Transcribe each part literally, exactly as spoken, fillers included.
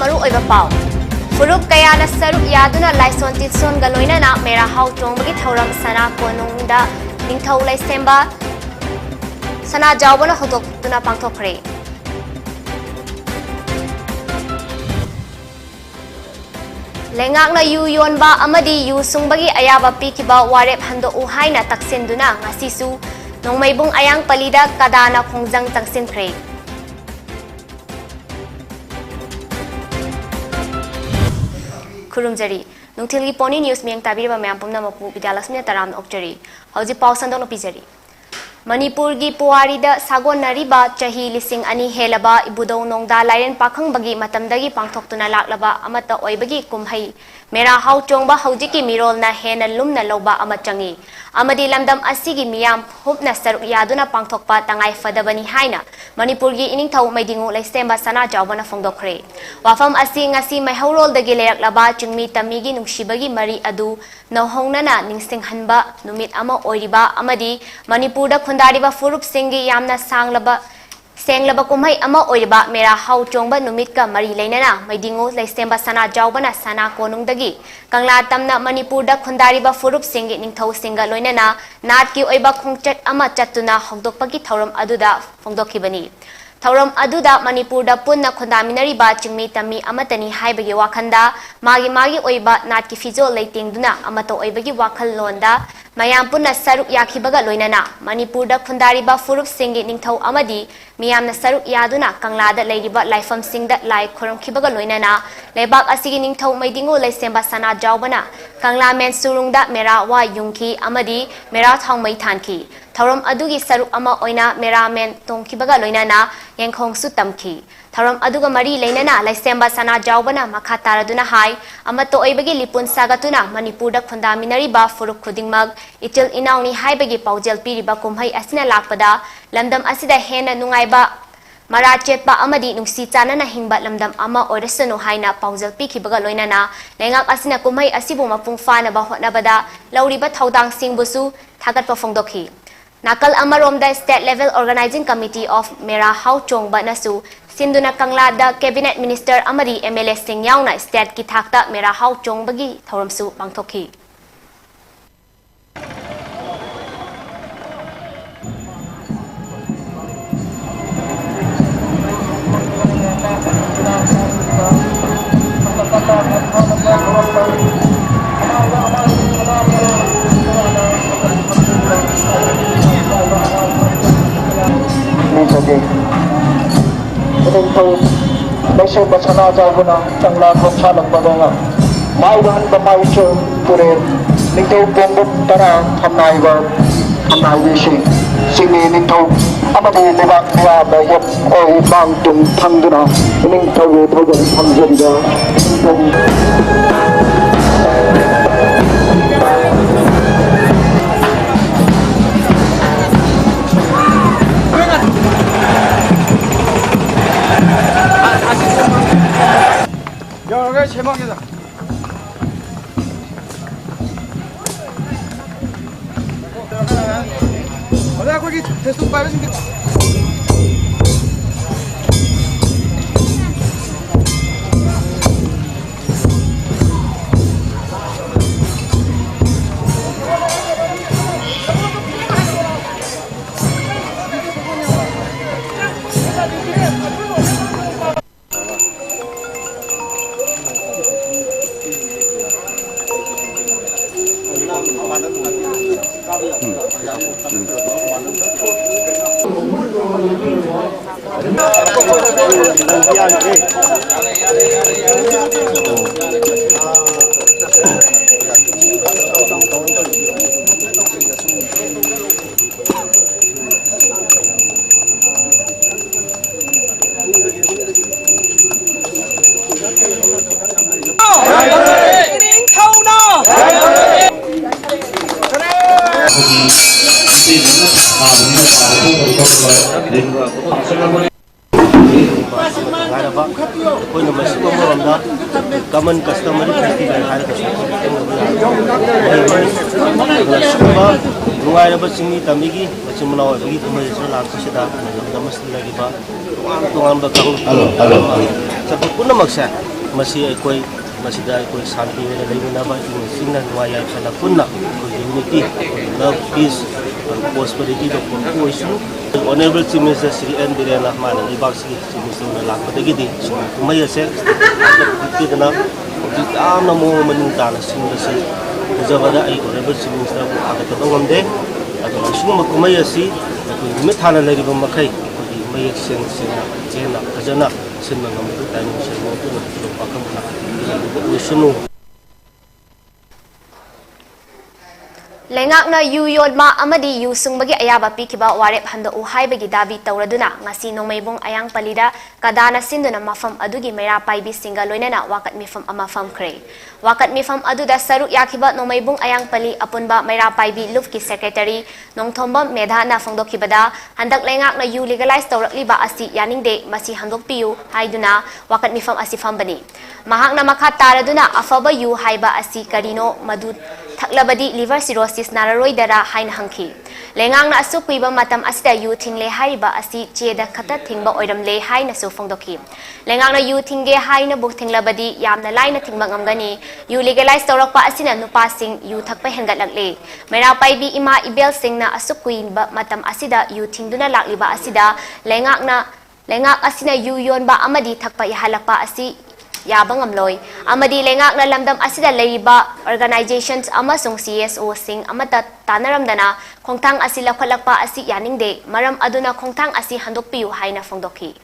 ꯃꯔꯨꯑꯣꯏꯕ ꯄꯥꯎ꯫ ꯐꯨꯔꯨꯞ ꯀꯌꯥꯅ ꯁꯔꯨꯛ ꯌꯥꯗꯨꯅ ꯂꯥꯏꯁꯣꯟ ꯇꯤꯟꯁꯣꯟꯒ ꯂꯣꯏꯅꯅ ꯃꯦꯔꯥ ꯍꯥꯎ ꯆꯣꯡꯕꯒꯤ ꯊꯧꯔꯝ ꯁꯅꯥ ꯀꯣꯅꯨꯡꯗ ꯅꯤꯡꯊꯧ ꯂꯩꯁꯦꯝꯕ ꯁꯅꯥꯖꯥꯎꯕꯅ ꯍꯧꯗꯣꯛꯇꯨꯅ ꯄꯥꯡꯊꯣꯛꯈ꯭ꯔꯦ꯫ ꯂꯩꯉꯥꯛꯅ ꯌꯨ ꯌꯣꯟꯕ ꯑꯃꯗꯤ ꯌꯨ ꯁꯨꯡꯕꯒꯤ ꯑꯌꯥꯕ ꯄꯤꯈꯤꯕ ꯋꯥꯔꯦꯞ ꯍꯟꯗꯣꯛꯎ ꯍꯥꯏꯅ ꯇꯛꯁꯤꯟꯗꯨꯅ ꯉꯁꯤꯁꯨ ꯅꯣꯡꯃꯩꯕꯨꯡ ꯑꯌꯥꯡꯄꯜꯂꯤꯗ ꯀꯗꯥꯅ ꯈꯣꯡꯖꯪ ꯆꯪꯁꯤꯟꯈ꯭ꯔꯦ꯫ ꯈꯨꯔꯨꯝꯖꯔꯤ꯫ ꯅꯨꯡꯊꯤꯜꯒꯤ ꯄꯣꯅꯤ ꯅ꯭ꯌꯨꯁ ꯃꯤꯠꯌꯦꯡ ꯇꯥꯕꯤꯔꯤꯕ ꯃꯌꯥꯝ ꯄꯨꯝꯅꯃꯛꯄꯨ ꯕꯤꯗ꯭ꯌꯥꯂꯛꯁꯃꯤꯅ ꯇꯔꯥꯝꯅ ꯑꯣꯛꯆꯔꯤ꯫ ꯍꯧꯖꯤꯛ ꯄꯥꯎ ꯁꯟꯗꯣꯛꯅ ꯄꯤꯖꯔꯤ꯫ ꯃꯅꯤꯄꯨꯔꯒꯤ ꯄꯨꯋꯥꯔꯤꯗ ꯁꯥꯒꯣꯟꯅꯔꯤꯕ ꯆꯍꯤ ꯂꯤꯁꯤꯡ ꯑꯅꯤ ꯍꯦꯜꯂꯕ ꯏꯕꯨꯙꯧ ꯅꯣꯡꯗꯥ ꯂꯥꯏꯔꯦꯟ ꯄꯥꯈꯪꯕꯒꯤ ꯃꯇꯝꯗꯒꯤ ꯄꯥꯡꯊꯣꯛꯇꯨꯅ ꯂꯥꯛꯂꯕ ꯑꯃꯠꯇ ꯑꯣꯏꯕꯒꯤ ꯀꯨꯝꯍꯩ ꯃꯦꯔꯥ ꯍꯥꯎ ꯆꯣꯡꯕ ꯍꯧꯖꯤꯛꯀꯤ ꯃꯤꯔꯣꯜꯅ ꯍꯦꯟꯅ ꯂꯨꯝꯅ ꯂꯧꯕ ꯑꯃ ꯆꯪꯏ ꯑꯃꯗꯤ ꯂꯝꯗꯝ ꯑꯁꯤꯒꯤ ꯃꯤꯌꯥꯝ ꯍꯨꯞꯅ ꯁꯔꯨꯛ ꯌꯥꯗꯨꯅ ꯄꯥꯡꯊꯣꯛꯄ ꯇꯉꯥꯏ ꯐꯗꯕꯅꯤ ꯍꯥꯏꯅ ꯃꯅꯤꯄꯨꯔꯒꯤ ꯏꯅꯤꯡꯊꯧ ꯃꯩꯗꯤꯉꯨ ꯂꯩꯁꯦꯝꯕ ꯁꯅꯥꯖꯥꯎꯕꯅ ꯐꯣꯡꯗꯣꯛꯈ꯭ꯔꯦ꯫ ꯋꯥꯐꯝ ꯑꯁꯤ ꯉꯁꯤ ꯃꯩꯍꯧꯔꯣꯜꯗꯒꯤ ꯂꯩꯔꯛꯂꯕ ꯆꯤꯡꯃꯤ ꯇꯝꯃꯤꯒꯤ ꯅꯨꯡꯁꯤꯕꯒꯤ ꯃꯔꯤ ꯑꯗꯨ ꯅꯧꯍꯧꯅꯅ ꯅꯤꯡꯁꯤꯡꯍꯟꯕ ꯅꯨꯃꯤꯠ ꯑꯃ ꯑꯣꯏꯔꯤꯕ ꯑꯃꯗꯤ ꯃꯅꯤꯄꯨꯔꯗ ꯈꯨꯟꯗꯥꯔꯤꯕ ꯐꯨꯔꯨꯞꯁꯤꯡꯒꯤ ꯌꯥꯝꯅ ꯁꯥꯡꯂꯕ, ꯁꯦꯡꯂꯕ ꯀꯨꯝꯍꯩ ꯑꯃ ꯑꯣꯏꯔꯤꯕ ꯃꯦꯔꯥ ꯍꯥꯎ ꯆꯣꯡꯕ ꯅꯨꯃꯤꯠꯀ ꯃꯔꯤ ꯂꯩꯅꯅ ꯃꯩꯗꯤꯉꯨ ꯂꯩꯁꯦꯝꯕ ꯁꯅꯥꯖꯥꯎꯕꯅ ꯁꯅꯥ ꯀꯣꯅꯨꯡꯗꯒꯤ ꯀꯪꯂꯥ ꯇꯝꯅ ꯃꯅꯤꯄꯨꯔꯗ ꯈꯨꯟꯗꯥꯔꯤꯕ ꯐꯨꯔꯨꯞꯁꯤꯡꯒꯤ ꯅꯤꯡꯊꯧꯁꯤꯡꯒ ꯂꯣꯏꯅꯅ ꯅꯥꯠꯀꯤ ꯑꯣꯏꯕ ꯈꯣꯡꯆꯠ ꯑꯃ ꯆꯠꯇꯨꯅ ꯍꯧꯗꯣꯛꯄꯒꯤ ꯊꯧꯔꯝ ꯑꯗꯨꯗ ꯐꯣꯡꯗꯣꯛꯈꯤꯕꯅꯤ꯫ ꯊꯧꯔꯝ ꯑꯗꯨꯗ ꯃꯅꯤꯄꯨꯔꯗ ꯄꯨꯟꯅ ꯈꯨꯟꯗꯥꯃꯤꯟꯅꯔꯤꯕ ꯆꯤꯡꯃꯤ ꯇꯝꯃꯤ ꯑꯃꯠꯇꯅꯤ ꯍꯥꯏꯕꯒꯤ ꯋꯥꯈꯜꯗ ꯃꯥꯒꯤ ꯃꯥꯒꯤ ꯑꯣꯏꯕ ꯅꯥꯠꯀꯤ ꯐꯤꯖꯣꯜ ꯂꯩꯇꯦꯡꯗꯨꯅ ꯑꯃꯠꯇ ꯑꯣꯏꯕꯒꯤ ꯋꯥꯈꯜꯂꯣꯟꯗ ꯃꯌꯥꯝ ꯄꯨꯟꯅ ꯁꯔꯨꯛ ꯌꯥꯈꯤꯕꯒ ꯂꯣꯏꯅꯅ ꯃꯅꯤꯄꯨꯔꯗ ꯈꯨꯟꯗꯥꯔꯤꯕ ꯐꯨꯔꯨꯞꯁꯤꯡꯒꯤ ꯅꯤꯡꯊꯧ ꯑꯃꯗꯤ ꯃꯤꯌꯥꯝꯅ ꯁꯔꯨꯛ ꯌꯥꯗꯨꯅ ꯀꯪꯂꯥꯗ ꯂꯩꯔꯤꯕ ꯂꯥꯏꯐꯝꯁꯤꯡꯗ ꯂꯥꯏ ꯈꯨꯔꯨꯝꯈꯤꯕꯒ ꯂꯣꯏꯅꯅ ꯂꯩꯕꯥꯛ ꯑꯁꯤꯒꯤ ꯅꯤꯡꯊꯧ ꯃꯩꯗꯤꯉꯨ ꯂꯩꯁꯦꯝꯕ ꯁꯅꯥꯖꯥꯎꯕꯅ ꯀꯪꯂꯥꯃꯦꯟ ꯁꯨꯔꯨꯡꯗ ꯃꯦꯔꯥ ꯋꯥ ꯌꯨꯡꯈꯤ ꯑꯃꯗꯤ ꯃꯦꯔꯥ ꯊꯥꯎꯃꯩ ꯊꯥꯟꯈꯤ꯫ ꯊꯧꯔꯝ ꯑꯗꯨꯒꯤ ꯁꯔꯨꯛ ꯑꯃ ꯑꯣꯏꯅ ꯃꯦꯔꯥꯃꯦꯟ ꯇꯣꯡꯈꯤꯕꯒ ꯂꯣꯏꯅꯅ ꯌꯦꯡꯈꯣꯡꯁꯨ ꯇꯝꯈꯤ꯫ ꯊꯧꯔꯝ ꯑꯗꯨꯒ ꯃꯔꯤ ꯂꯩꯅꯅ ꯂꯩꯁꯦꯝꯕ ꯁꯅꯥꯖꯥꯎꯕꯅ ꯃꯈꯥ ꯇꯥꯔꯗꯨꯅ ꯍꯥꯏ, ꯑꯃꯠꯇ ꯑꯣꯏꯕꯒꯤ ꯂꯤꯄꯨꯟ ꯁꯥꯒꯠꯇꯨꯅ ꯃꯅꯤꯄꯨꯔꯗ ꯈꯨꯟꯗꯥꯃꯤꯟꯅꯔꯤꯕ ꯐꯨꯔꯨꯞ ꯈꯨꯗꯤꯡꯃꯛ ꯏꯆꯤꯜ ꯏꯅꯥꯎꯅꯤ ꯍꯥꯏꯕꯒꯤ ꯄꯥꯎꯖꯦꯜ ꯄꯤꯔꯤꯕ ꯀꯨꯝꯍꯩ ꯑꯁꯤꯅ ꯂꯥꯛꯄꯗ ꯂꯝꯗꯝ ꯑꯁꯤꯗ ꯍꯦꯟꯅ ꯅꯨꯡꯉꯥꯏꯕ, ꯃꯔꯥ ꯆꯦꯠꯄ ꯑꯃꯗꯤ ꯅꯨꯡꯁꯤ ꯆꯥꯟꯅꯅ ꯍꯤꯡꯕ ꯂꯝꯗꯝ ꯑꯃ ꯑꯣꯏꯔꯁꯅꯨ ꯍꯥꯏꯅ ꯄꯥꯎꯖꯦꯜ ꯄꯤꯈꯤꯕꯒ ꯂꯣꯏꯅꯅ ꯂꯩꯉꯥꯛ ꯑꯁꯤꯅ ꯀꯨꯝꯍꯩ ꯑꯁꯤꯕꯨ ꯃꯄꯨꯡ ꯐꯥꯅꯕ ꯍꯣꯠꯅꯕꯗ ꯂꯧꯔꯤꯕ ꯊꯧꯗꯥꯡꯁꯤꯡꯕꯨꯁꯨ ꯊꯥꯒꯠꯄ ꯐꯣꯡꯗꯣꯛꯈꯤ꯫ ꯅꯥꯀꯜ ꯑꯃꯔꯣꯝꯗ State Level Organizing Committee of ꯃꯦꯔꯥ ꯍꯥꯎ ꯆꯣꯡꯕꯅꯁꯨ ꯁꯤꯟꯗꯨꯅ ꯀꯪꯂꯥꯗ cabinet minister ꯑꯃꯗꯤ MLAꯁꯤꯡ ꯌꯥꯎꯅ stateꯀꯤ ꯊꯥꯛꯇ ꯃꯦꯔꯥ ꯍꯥꯎ ꯆꯣꯡꯕꯒꯤ ꯊꯧꯔꯝꯁꯨ ꯄꯥꯡꯊꯣꯛꯈꯤ꯫ ꯅꯤꯡꯊꯧꯒꯤ ꯏꯅꯤꯡꯊꯧ ꯂꯩꯁꯦꯝꯕ ꯁꯅꯥꯖꯥꯎꯕꯅ ꯀꯪꯂꯥ ꯈꯣꯡꯁꯥꯜꯂꯛꯄꯗ ꯃꯥꯏꯕ ꯍꯟꯕ ꯃꯥꯏꯁꯣ ꯇꯨꯔꯦꯜ, ꯅꯤꯡꯊꯧ ꯄꯣꯡꯕꯝ ꯇꯔꯥ ꯊꯝꯅꯥꯏꯕ ꯊꯝꯅꯥꯏꯕꯤꯁꯤꯡ, ꯆꯤꯡꯃꯤ ꯅꯤꯡꯊꯧ ꯑꯃꯗꯤ ꯂꯩꯕꯥꯛ ꯃꯤꯌꯥꯝꯅ ꯌꯦꯞ ꯑꯣꯏ ꯃꯥꯡ ꯇꯨꯡ ꯊꯪꯗꯨꯅ ꯏꯅꯤꯡꯊꯧꯒꯤ ꯊꯧꯒꯜ ꯐꯪꯖꯔꯤꯕ ꯏꯅꯤꯡꯊꯧ ꯌꯧꯔꯒ ꯁꯦꯝꯃꯛꯑꯒꯦꯗ꯫ ꯑꯣꯖꯥ, ꯑꯩꯈꯣꯏꯒꯤ Facebook ꯄꯥꯏꯕꯁꯤꯡꯗꯤ ꯍꯥꯏꯔꯕ ꯑꯩꯈꯣꯏꯅ ꯃꯁꯤꯒꯨꯝꯕ ꯃꯔꯝꯗ common customary festival ꯍꯥꯏꯔꯒꯁꯨ ꯈꯪꯅꯕ ꯌꯥꯏ꯫ ꯑꯗꯨꯅ ꯁꯤꯒꯨꯝꯕ ꯅꯨꯡꯉꯥꯏꯔꯕ ꯆꯤꯡꯃꯤ ꯇꯝꯕꯤꯒꯤ ꯃꯆꯤꯟ ꯃꯅꯥꯎ ꯑꯣꯏꯕꯒꯤ ꯀꯨꯝꯍꯩ ꯑꯁꯤꯗ ꯂꯥꯛꯄꯁꯤꯗ ꯂꯝꯗꯝ ꯑꯁꯤꯗ ꯂꯩꯔꯤꯕ ꯇꯣꯉꯥꯟ ꯇꯣꯉꯥꯟꯕ ꯀꯥꯡꯂꯨꯞ ꯆꯠꯄ ꯄꯨꯝꯅꯃꯛꯁꯦ, ꯃꯁꯤ ꯑꯩꯈꯣꯏ ꯃꯁꯤꯗ ꯑꯩꯈꯣꯏ ꯁꯥꯟꯇꯤ ꯑꯣꯏꯅ ꯂꯩꯃꯤꯟꯅꯕ, ꯏꯪꯅ ꯆꯤꯛꯅ ꯅꯨꯡꯉꯥꯏ ꯌꯥꯏꯐꯅ ꯄꯨꯟꯅ ꯑꯩꯈꯣꯏ unity, love, peace, prosperity ꯗ ꯑꯣꯏꯁꯅꯨ꯫ Honourable Chief Minister Shri N ꯕꯤꯔꯦꯟꯅ ꯃꯥꯅ ꯂꯩꯕꯥꯛꯁꯤꯒꯤ Chief Minister ꯑꯣꯏꯅ ꯂꯥꯛꯄꯗꯒꯤꯗꯤ ꯁꯤꯒꯨꯝꯕ ꯀꯨꯝꯍꯩ ꯑꯁꯦ ꯄꯤꯗꯅ ꯍꯧꯖꯤꯛ ꯌꯥꯝꯅ ꯃꯑꯣꯡ ꯃꯅꯤꯡ ꯇꯥꯅ ꯁꯤꯟꯕꯁꯤ ꯎꯖꯕꯗ ꯑꯩ Honourable Chief Minister ꯕꯨ ꯊꯥꯒꯠꯇꯕ ꯉꯝꯗꯦ꯫ ꯑꯗꯨꯅ ꯁꯤꯒꯨꯝꯕ ꯀꯨꯝꯍꯩ ꯑꯁꯤ ꯑꯩꯈꯣꯏ ꯅꯨꯃꯤꯠ ꯊꯥꯅ ꯂꯩꯔꯤꯕ ꯃꯈꯩ ꯑꯩꯈꯣꯏꯒꯤ ꯃꯌꯦꯛ ꯁꯦꯡ ꯁꯦꯡꯅ ꯆꯦꯟꯅ ꯐꯖꯅ ꯁꯤꯟꯕ ꯉꯝꯕꯗꯨ ꯇꯥꯏꯕꯪ ꯁꯦꯟꯕ ꯄꯨꯝꯅ ꯋꯥꯈꯜ ꯑꯣꯏꯁꯅꯨ꯫ ꯂꯩꯉꯥꯛꯅ ꯌꯨ ꯌꯣꯟꯕ ꯑꯃꯗꯤ ꯌꯨ ꯁꯨꯡꯕꯒꯤ ꯑꯌꯥꯕ ꯄꯤꯈꯤꯕ ꯋꯥꯔꯦꯞ ꯍꯟꯗꯣꯛꯎ ꯍꯥꯏꯕꯒꯤ ꯗꯥꯕꯤ ꯇꯧꯔꯗꯨꯅ ꯉꯁꯤ ꯅꯣꯡꯃꯩꯕꯨꯡ ꯑꯌꯥꯡꯄꯜꯂꯤꯗ ꯀꯗꯥꯅ ꯁꯤꯟꯗꯨꯅ ꯃꯐꯝ ꯑꯗꯨꯒꯤ ꯃꯩꯔꯥ ꯄꯥꯏꯕꯤꯁꯤꯡꯒ ꯂꯣꯏꯅꯅ ꯋꯥꯀꯠ ꯃꯤꯐꯝ ꯑꯃ ꯐꯝꯈ꯭ꯔꯦ꯫ ꯋꯥꯀꯠ ꯃꯤꯐꯝ ꯑꯗꯨꯗ ꯁꯔꯨꯛ ꯌꯥꯈꯤꯕ ꯅꯣꯡꯃꯩꯕꯨꯡ ꯑꯌꯥꯡꯄꯜꯂꯤ ꯑꯄꯨꯟꯕ ꯃꯩꯔꯥ ꯄꯥꯏꯕꯤ ꯂꯨꯞꯀꯤ ꯁꯦꯀ꯭ꯔꯦꯇꯔꯤ ꯅꯣꯡꯊꯣꯝꯕꯝ ꯃꯦꯙꯥꯅ ꯐꯣꯡꯗꯣꯛꯈꯤꯕꯗ, ꯍꯟꯗꯛ ꯂꯩꯉꯥꯛꯅ ꯌꯨ ꯂꯤꯒꯦꯂꯥꯏꯖ ꯇꯧꯔꯛꯂꯤꯕ ꯑꯁꯤ ꯌꯥꯅꯤꯡꯗꯦ, ꯃꯁꯤ ꯍꯟꯗꯣꯛꯄꯤꯌꯨ ꯍꯥꯏꯗꯨꯅ ꯋꯥꯀꯠ ꯃꯤꯐꯝ ꯑꯁꯤ ꯐꯝꯕꯅꯤ꯫ ꯃꯍꯥꯛꯅ ꯃꯈꯥ ꯇꯥꯔꯗꯨꯅ ꯑꯐꯕ ꯌꯨ ꯍꯥꯏꯕ ꯑꯁꯤ ꯀꯔꯤꯅꯣ, ꯃꯗꯨ ꯊꯛꯂꯕꯗꯤ liver cirrhosis ꯅꯥꯔꯔꯣꯏꯗꯔꯥ ꯍꯥꯏꯅ ꯍꯪꯈꯤ꯫ ꯂꯩꯉꯥꯛꯅ ꯑꯁꯨꯛ ꯀꯨꯏꯕ ꯃꯇꯝ ꯑꯁꯤꯗ ꯌꯨ ꯊꯤꯡꯂꯦ ꯍꯥꯏꯔꯤꯕ ꯑꯁꯤ ꯆꯦꯗ ꯈꯛꯇ ꯊꯤꯡꯕ ꯑꯣꯏꯔꯝꯂꯦ ꯍꯥꯏꯅꯁꯨ ꯐꯣꯡꯗꯣꯛꯈꯤ꯫ ꯂꯩꯉꯥꯛꯅ ꯌꯨ ꯊꯤꯡꯒꯦ ꯍꯥꯏꯅꯕꯨ ꯊꯤꯡꯂꯕꯗꯤ ꯌꯥꯝꯅ ꯂꯥꯏꯅ ꯊꯤꯡꯕ ꯉꯝꯒꯅꯤ꯫ ꯌꯨ ꯂꯤꯒꯦꯂꯥꯏꯖ ꯇꯧꯔꯛꯄ ꯑꯁꯤꯅ ꯅꯨꯄꯥꯁꯤꯡ ꯌꯨ ꯊꯛꯄ ꯍꯦꯟꯒꯠꯂꯛꯂꯦ꯫ ꯃꯩꯔꯥ ꯄꯥꯏꯕꯤ ꯏꯃꯥ ꯏꯕꯦꯜꯁꯤꯡꯅ ꯑꯁꯨꯛ ꯀꯨꯏꯕ ꯃꯇꯝ ꯑꯁꯤꯗ ꯌꯨ ꯊꯤꯡꯗꯨꯅ ꯂꯥꯛꯂꯤꯕ ꯑꯁꯤꯗ ꯂꯩꯉꯥꯛꯅ, ꯂꯩꯉꯥꯛ ꯑꯁꯤꯅ ꯌꯨ ꯌꯣꯟꯕ ꯑꯃꯗꯤ ꯊꯛꯄ ꯌꯥꯍꯜꯂꯛꯄ ꯑꯁꯤ ꯌꯥꯕ ꯉꯝꯂꯣꯏ꯫ ꯑꯃꯗꯤ ꯂꯩꯉꯥꯛꯅ ꯂꯝꯗꯝ ꯑꯁꯤꯗ ꯂꯩꯔꯤꯕ organisations ꯑꯃꯁꯨꯡ C S O ꯁꯤꯡ ꯑꯃꯠꯇ ꯇꯥꯟꯅꯔꯝꯗꯅ ꯈꯣꯡꯊꯥꯡ ꯑꯁꯤ ꯂꯧꯈꯠꯂꯛꯄ ꯑꯁꯤ ꯌꯥꯅꯤꯡꯗꯦ꯫ ꯃꯔꯝ ꯑꯗꯨꯅ ꯈꯣꯡꯊꯥꯡ ꯑꯁꯤ ꯍꯟꯗꯣꯛꯄꯤꯌꯨ ꯍꯥꯏꯅ ꯐꯣꯡꯗꯣꯛꯈꯤ꯫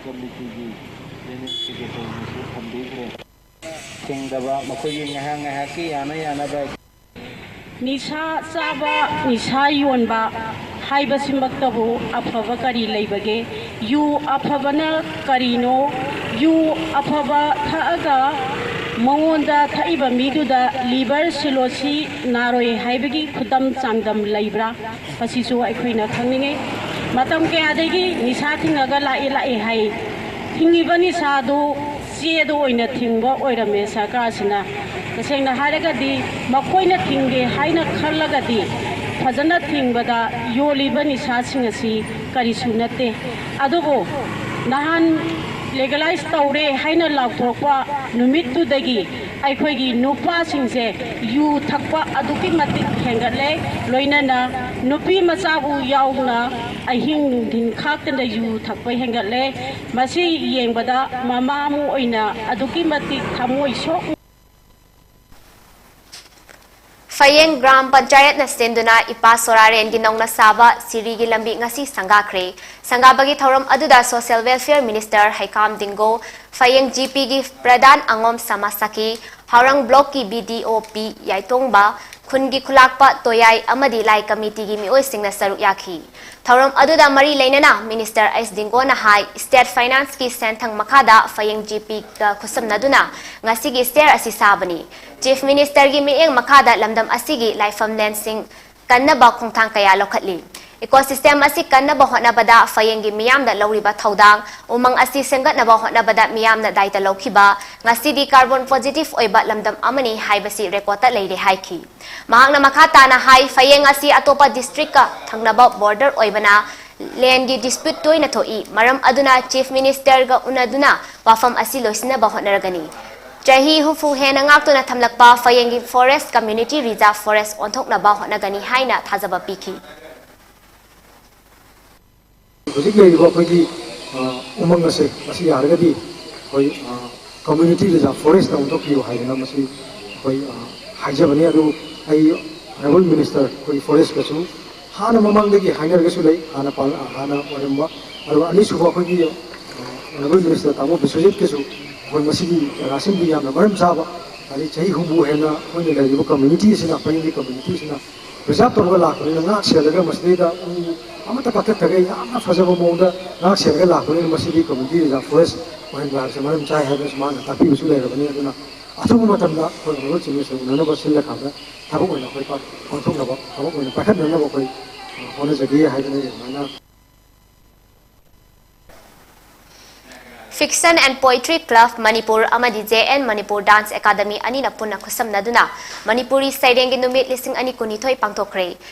ꯀꯝꯃꯤꯇꯤꯒꯤ ꯖꯦꯅꯔꯦꯜ ꯁꯦꯀ꯭ꯔꯦꯇꯔꯤꯅꯁꯨ ꯊꯝꯕꯤꯈ꯭ꯔꯦ꯫ ꯊꯤꯡꯗꯕ ꯃꯈꯣꯏꯒꯤ ꯉꯥꯏꯍꯥꯛ ꯉꯥꯏꯍꯥꯛꯀꯤ ꯌꯥꯅ ꯌꯥꯅꯕ꯫ ꯅꯤꯁꯥ ꯆꯥꯕ, ꯅꯤꯁꯥ ꯌꯣꯟꯕ ꯍꯥꯏꯕꯁꯤꯃꯛꯇꯕꯨ ꯑꯐꯕ ꯀꯔꯤ ꯂꯩꯕꯒꯦ? ꯌꯨ ꯑꯐꯕꯅ ꯀꯔꯤꯅꯣ? ꯌꯨ ꯑꯐꯕ ꯊꯛꯑꯒ ꯃꯉꯣꯟꯗ ꯊꯛꯏꯕ ꯃꯤꯗꯨꯗ liver cirrhosis ꯅꯥꯔꯣꯏ ꯍꯥꯏꯕꯒꯤ ꯈꯨꯗꯝ ꯆꯥꯡꯗꯝ ꯂꯩꯕ꯭ꯔꯥ? ꯃꯁꯤꯁꯨ ꯑꯩꯈꯣꯏꯅ ꯈꯪꯅꯤꯡꯉꯤ꯫ ꯃꯇꯝ ꯀꯌꯥꯗꯒꯤ ꯅꯤꯁꯥ ꯊꯤꯡꯉꯒ ꯂꯥꯛꯏ ꯂꯥꯛꯏ ꯍꯥꯏ꯫ ꯊꯤꯡꯉꯤꯕ ꯅꯤꯁꯥꯗꯨ ꯆꯦꯗ ꯑꯣꯏꯅ ꯊꯤꯡꯕ ꯑꯣꯏꯔꯝꯃꯦ ꯁꯔꯀꯥꯔꯁꯤꯅ꯫ ꯇꯁꯦꯡꯅ ꯍꯥꯏꯔꯒꯗꯤ ꯃꯈꯣꯏꯅ ꯊꯤꯡꯒꯦ ꯍꯥꯏꯅ ꯈꯜꯂꯒꯗꯤ ꯐꯖꯅ ꯊꯤꯡꯕꯗ ꯌꯣꯜꯂꯤꯕ ꯅꯤꯁꯥꯁꯤꯡ ꯑꯁꯤ ꯀꯔꯤꯁꯨ ꯅꯠꯇꯦ꯫ ꯑꯗꯨꯕꯨ ꯅꯍꯥꯟ ꯂꯦꯒꯂꯥꯏꯁ ꯇꯧꯔꯦ ꯍꯥꯏꯅ ꯂꯥꯎꯊꯣꯔꯛꯄ ꯅꯨꯃꯤꯠꯇꯨꯗꯒꯤ ꯑꯩꯈꯣꯏꯒꯤ ꯅꯨꯄꯥꯁꯤꯡꯁꯦ ꯌꯨ ꯊꯛꯄ ꯑꯗꯨꯛꯀꯤ ꯃꯇꯤꯛ ꯍꯦꯟꯒꯠꯂꯦ꯫ ꯂꯣꯏꯅꯅ ꯅꯨꯄꯤ ꯃꯆꯥꯕꯨ ꯌꯥꯎꯅ ꯑꯍꯤꯡ ꯅꯨꯡꯊꯤꯟ ꯈꯥꯛꯇꯅ ꯌꯨ ꯊꯛꯄ ꯍꯦꯟꯒꯠꯂꯦ꯫ ꯃꯁꯤ ꯌꯦꯡꯕꯗ ꯃꯃꯥ ꯑꯃ ꯑꯣꯏꯅ ꯑꯗꯨꯛꯀꯤ ꯃꯇꯤꯛ ꯊꯃꯣꯏ ꯁꯣꯛ ꯐꯌꯦꯡ ꯒ꯭ꯔꯥꯝ ꯄꯟꯆꯥꯌꯠꯅ ꯁꯤꯟꯗꯨꯅ ꯏꯄꯥ ꯁꯣꯔꯥꯔꯦꯟꯒꯤ ꯅꯧꯅ ꯁꯥꯕ ꯁꯤꯔꯤꯒꯤ ꯂꯝꯕꯤ ꯉꯁꯤ ꯁꯪꯒꯥꯈ꯭ꯔꯦ꯫ ꯁꯪꯒꯥꯕꯒꯤ ꯊꯧꯔꯝ ꯑꯗꯨꯗ Social Welfare Minister ꯍꯩꯀꯥꯝ ꯗꯤꯡꯒꯣ, ꯐꯌꯦꯡ ꯖꯤ ꯄꯤꯒꯤ ꯄ꯭ꯔꯙꯥꯟ ꯑꯉꯣꯝ ꯁꯃꯥꯁꯥꯀꯤ, ꯍꯥꯎꯔꯪ ꯕ꯭ꯂꯣꯛꯀꯤ ꯕꯤ ꯗꯤ ꯑꯣ ꯄꯤ ꯌꯥꯏꯇꯣꯡꯕ, ꯈꯨꯟꯒꯤ ꯈꯨꯂꯥꯛꯄ ꯇꯣꯌꯥꯏ ꯑꯃꯗꯤ ꯂꯥꯏ ꯀꯃꯤꯇꯤꯒꯤ ꯃꯤꯑꯣꯏꯁꯤꯡꯅ ꯁꯔꯨꯛ ꯌꯥꯈꯤ꯫ ꯊꯧꯔꯝ ꯑꯗꯨꯗ ꯃꯔꯤ ꯂꯩꯅꯅ Minister ꯑꯩꯆ ꯗꯤꯡꯒꯣꯅ ꯍꯥꯏ, State Finance ꯀꯤ ꯁꯦꯟꯊꯪ ꯃꯈꯥꯗ ꯐꯌꯦꯡ ꯖꯤ ꯄꯤꯒ ꯈꯨꯠꯁꯝꯅꯗꯨꯅ ꯉꯁꯤꯒꯤ stair ꯑꯁꯤ ꯁꯥꯕꯅꯤ꯫ Chief Minister ꯒꯤ ꯃꯤꯠꯌꯦꯡ ꯃꯈꯥꯗ ꯂꯝꯗꯝ ꯑꯁꯤꯒꯤ ꯂꯥꯏꯐꯝ ꯂꯦꯟꯁꯤꯡ ꯀꯟꯅꯕ ꯈꯣꯡꯊꯥꯡ ꯀꯌꯥ ꯂꯧꯈꯠꯂꯤ꯫ Ecosystem ꯑꯁꯤ ꯀꯟꯅꯕ ꯍꯣꯠꯅꯕꯗ ꯐꯌꯦꯡꯒꯤ ꯃꯤꯌꯥꯝꯗ ꯂꯧꯔꯤꯕ ꯊꯧꯗꯥꯡ, ꯎꯃꯪ ꯑꯁꯤ ꯁꯦꯝꯒꯠꯅꯕ ꯍꯣꯠꯅꯕꯗ ꯃꯤꯌꯥꯝꯅ ꯗꯥꯏꯇ ꯂꯧꯈꯤꯕ, ꯉꯁꯤꯗꯤ carbon positive ꯑꯣꯏꯕ ꯂꯝꯗꯝ ꯑꯃꯅꯤ ꯍꯥꯏꯕꯁꯤ record ꯇ ꯂꯩꯔꯦ ꯍꯥꯏꯈꯤ꯫ ꯃꯍꯥꯛꯅ ꯃꯈꯥ ꯇꯥꯅ ꯍꯥꯏ, ꯐꯌꯦꯡ ꯑꯁꯤ ꯑꯇꯣꯞꯄ district ꯀ ꯊꯪꯅꯕ border ꯑꯣꯏꯕꯅ land ꯒꯤ dispute ꯇꯣꯏꯅ ꯊꯣꯛꯏ, ꯃꯔꯝ ꯑꯗꯨꯅ Chief Minister ꯒ ꯎꯅꯗꯨꯅ ꯋꯥꯐꯝ ꯑꯁꯤ ꯂꯣꯏꯁꯤꯟꯅꯕ ꯍꯣꯠꯅꯔꯒꯅꯤ꯫ ꯆꯍꯤ ꯍꯨꯝꯐꯨ ꯍꯦꯟꯅ ꯉꯥꯛꯇꯨꯅ ꯊꯝꯂꯛꯄ ꯐꯌꯦꯡꯒꯤ forest community reserve forest ꯑꯣꯟꯊꯣꯛꯅꯕ ꯍꯣꯠꯅꯒꯅꯤ ꯍꯥꯏꯅ ꯊꯥꯖꯕ ꯄꯤꯈꯤ꯫ ꯍꯧꯖꯤꯛ ꯂꯩꯔꯤꯕ ꯑꯩꯈꯣꯏꯒꯤ ꯎꯃꯪ ꯑꯁꯦ ꯃꯁꯤ ꯌꯥꯔꯒꯗꯤ ꯑꯩꯈꯣꯏ community reserve forest ꯇ ꯑꯣꯟꯊꯣꯛꯄꯤꯌꯨ ꯍꯥꯏꯗꯅ ꯃꯁꯤ ꯑꯩꯈꯣꯏ ꯍꯥꯏꯖꯕꯅꯤ꯫ ꯑꯗꯨ ꯑꯩ Honourable Minister ꯑꯩꯈꯣꯏꯒꯤ forest ꯀꯁꯨ ꯍꯥꯟꯅ ꯃꯃꯥꯡꯗꯒꯤ ꯍꯥꯏꯅꯔꯒꯁꯨ ꯂꯩ, ꯍꯥꯟꯅ ꯍꯥꯟꯅ ꯑꯣꯏꯔꯝꯕ꯫ ꯑꯗꯨꯒ ꯑꯅꯤꯁꯨꯕ ꯑꯩꯈꯣꯏꯒꯤ Honourable Minister ꯇꯥꯃꯣ ꯕꯤꯁ꯭ꯋꯖꯤꯠꯀꯁꯨ ꯑꯩꯈꯣꯏ ꯃꯁꯤꯒꯤ ꯖꯒꯥꯁꯤꯡꯗꯤ ꯌꯥꯝꯅ ꯃꯔꯝ ꯆꯥꯕ, ꯑꯗꯩ ꯆꯍꯤ ꯍꯨꯝꯐꯨ ꯍꯦꯟꯅ ꯑꯩꯈꯣꯏꯅ ꯂꯩꯔꯤꯕ community ꯑꯁꯤꯅ, ꯐꯌꯦꯡꯒꯤ community ꯑꯁꯤꯅ preserve ꯇꯧꯔꯒ ꯂꯥꯛꯄꯅꯤꯅ, ꯉꯥꯛ ꯁꯦꯜꯂꯒ ꯃꯁꯤꯗꯩꯗ ꯎ ꯑꯃꯠꯇ ꯀꯛꯊꯠꯇꯕ ꯌꯥꯝꯅ ꯐꯖꯕ ꯃꯑꯣꯡꯗ ꯉꯥꯛ ꯁꯦꯜꯂꯒ ꯂꯥꯛꯄꯅꯤꯅ, ꯃꯁꯤꯗꯤ community reserve forest ꯑꯣꯏꯍꯟꯕ ꯍꯥꯏꯕꯁꯤ ꯃꯔꯝ ꯆꯥꯏ ꯍꯥꯏꯕꯁꯨ ꯃꯥꯅ ꯇꯥꯛꯄꯤꯕꯁꯨ ꯂꯩꯔꯕꯅꯤ꯫ ꯑꯗꯨꯅ ꯑꯊꯨꯕ ꯃꯇꯝꯗ ꯑꯩꯈꯣꯏ Honourable Chief Minister ꯎꯅꯅꯕ ꯁꯤꯜꯂꯀꯥꯟꯗ ꯊꯕꯛ ꯑꯣꯏꯅ ꯑꯩꯈꯣꯏ ꯄꯥꯡꯊꯣꯛꯅꯕ, ꯊꯕꯛ ꯑꯣꯏꯅ ꯄꯥꯏꯈꯠꯅꯅꯕ ꯑꯩꯈꯣꯏ ꯍꯣꯠꯅꯖꯒꯦ ꯍꯥꯏꯗꯅ ꯑꯩ ꯑꯗꯨꯃꯥꯏꯅ Fiction and Poetry Club Manipur ꯑꯃꯗꯤ J N Manipur Dance Academy ꯑꯅꯤꯅ ꯄꯨꯟꯅ ꯈꯨꯠꯁꯝꯅꯗꯨꯅ ꯃꯅꯤꯄꯨꯔꯤ ꯁꯩꯔꯦꯡꯒꯤ ꯅꯨꯃꯤꯠ ꯂꯤꯁꯤꯡ ꯑꯅꯤ ꯀꯨꯟꯅꯤꯊꯣꯏ ꯄꯥꯡꯊꯣꯛꯈ꯭ꯔꯦ꯫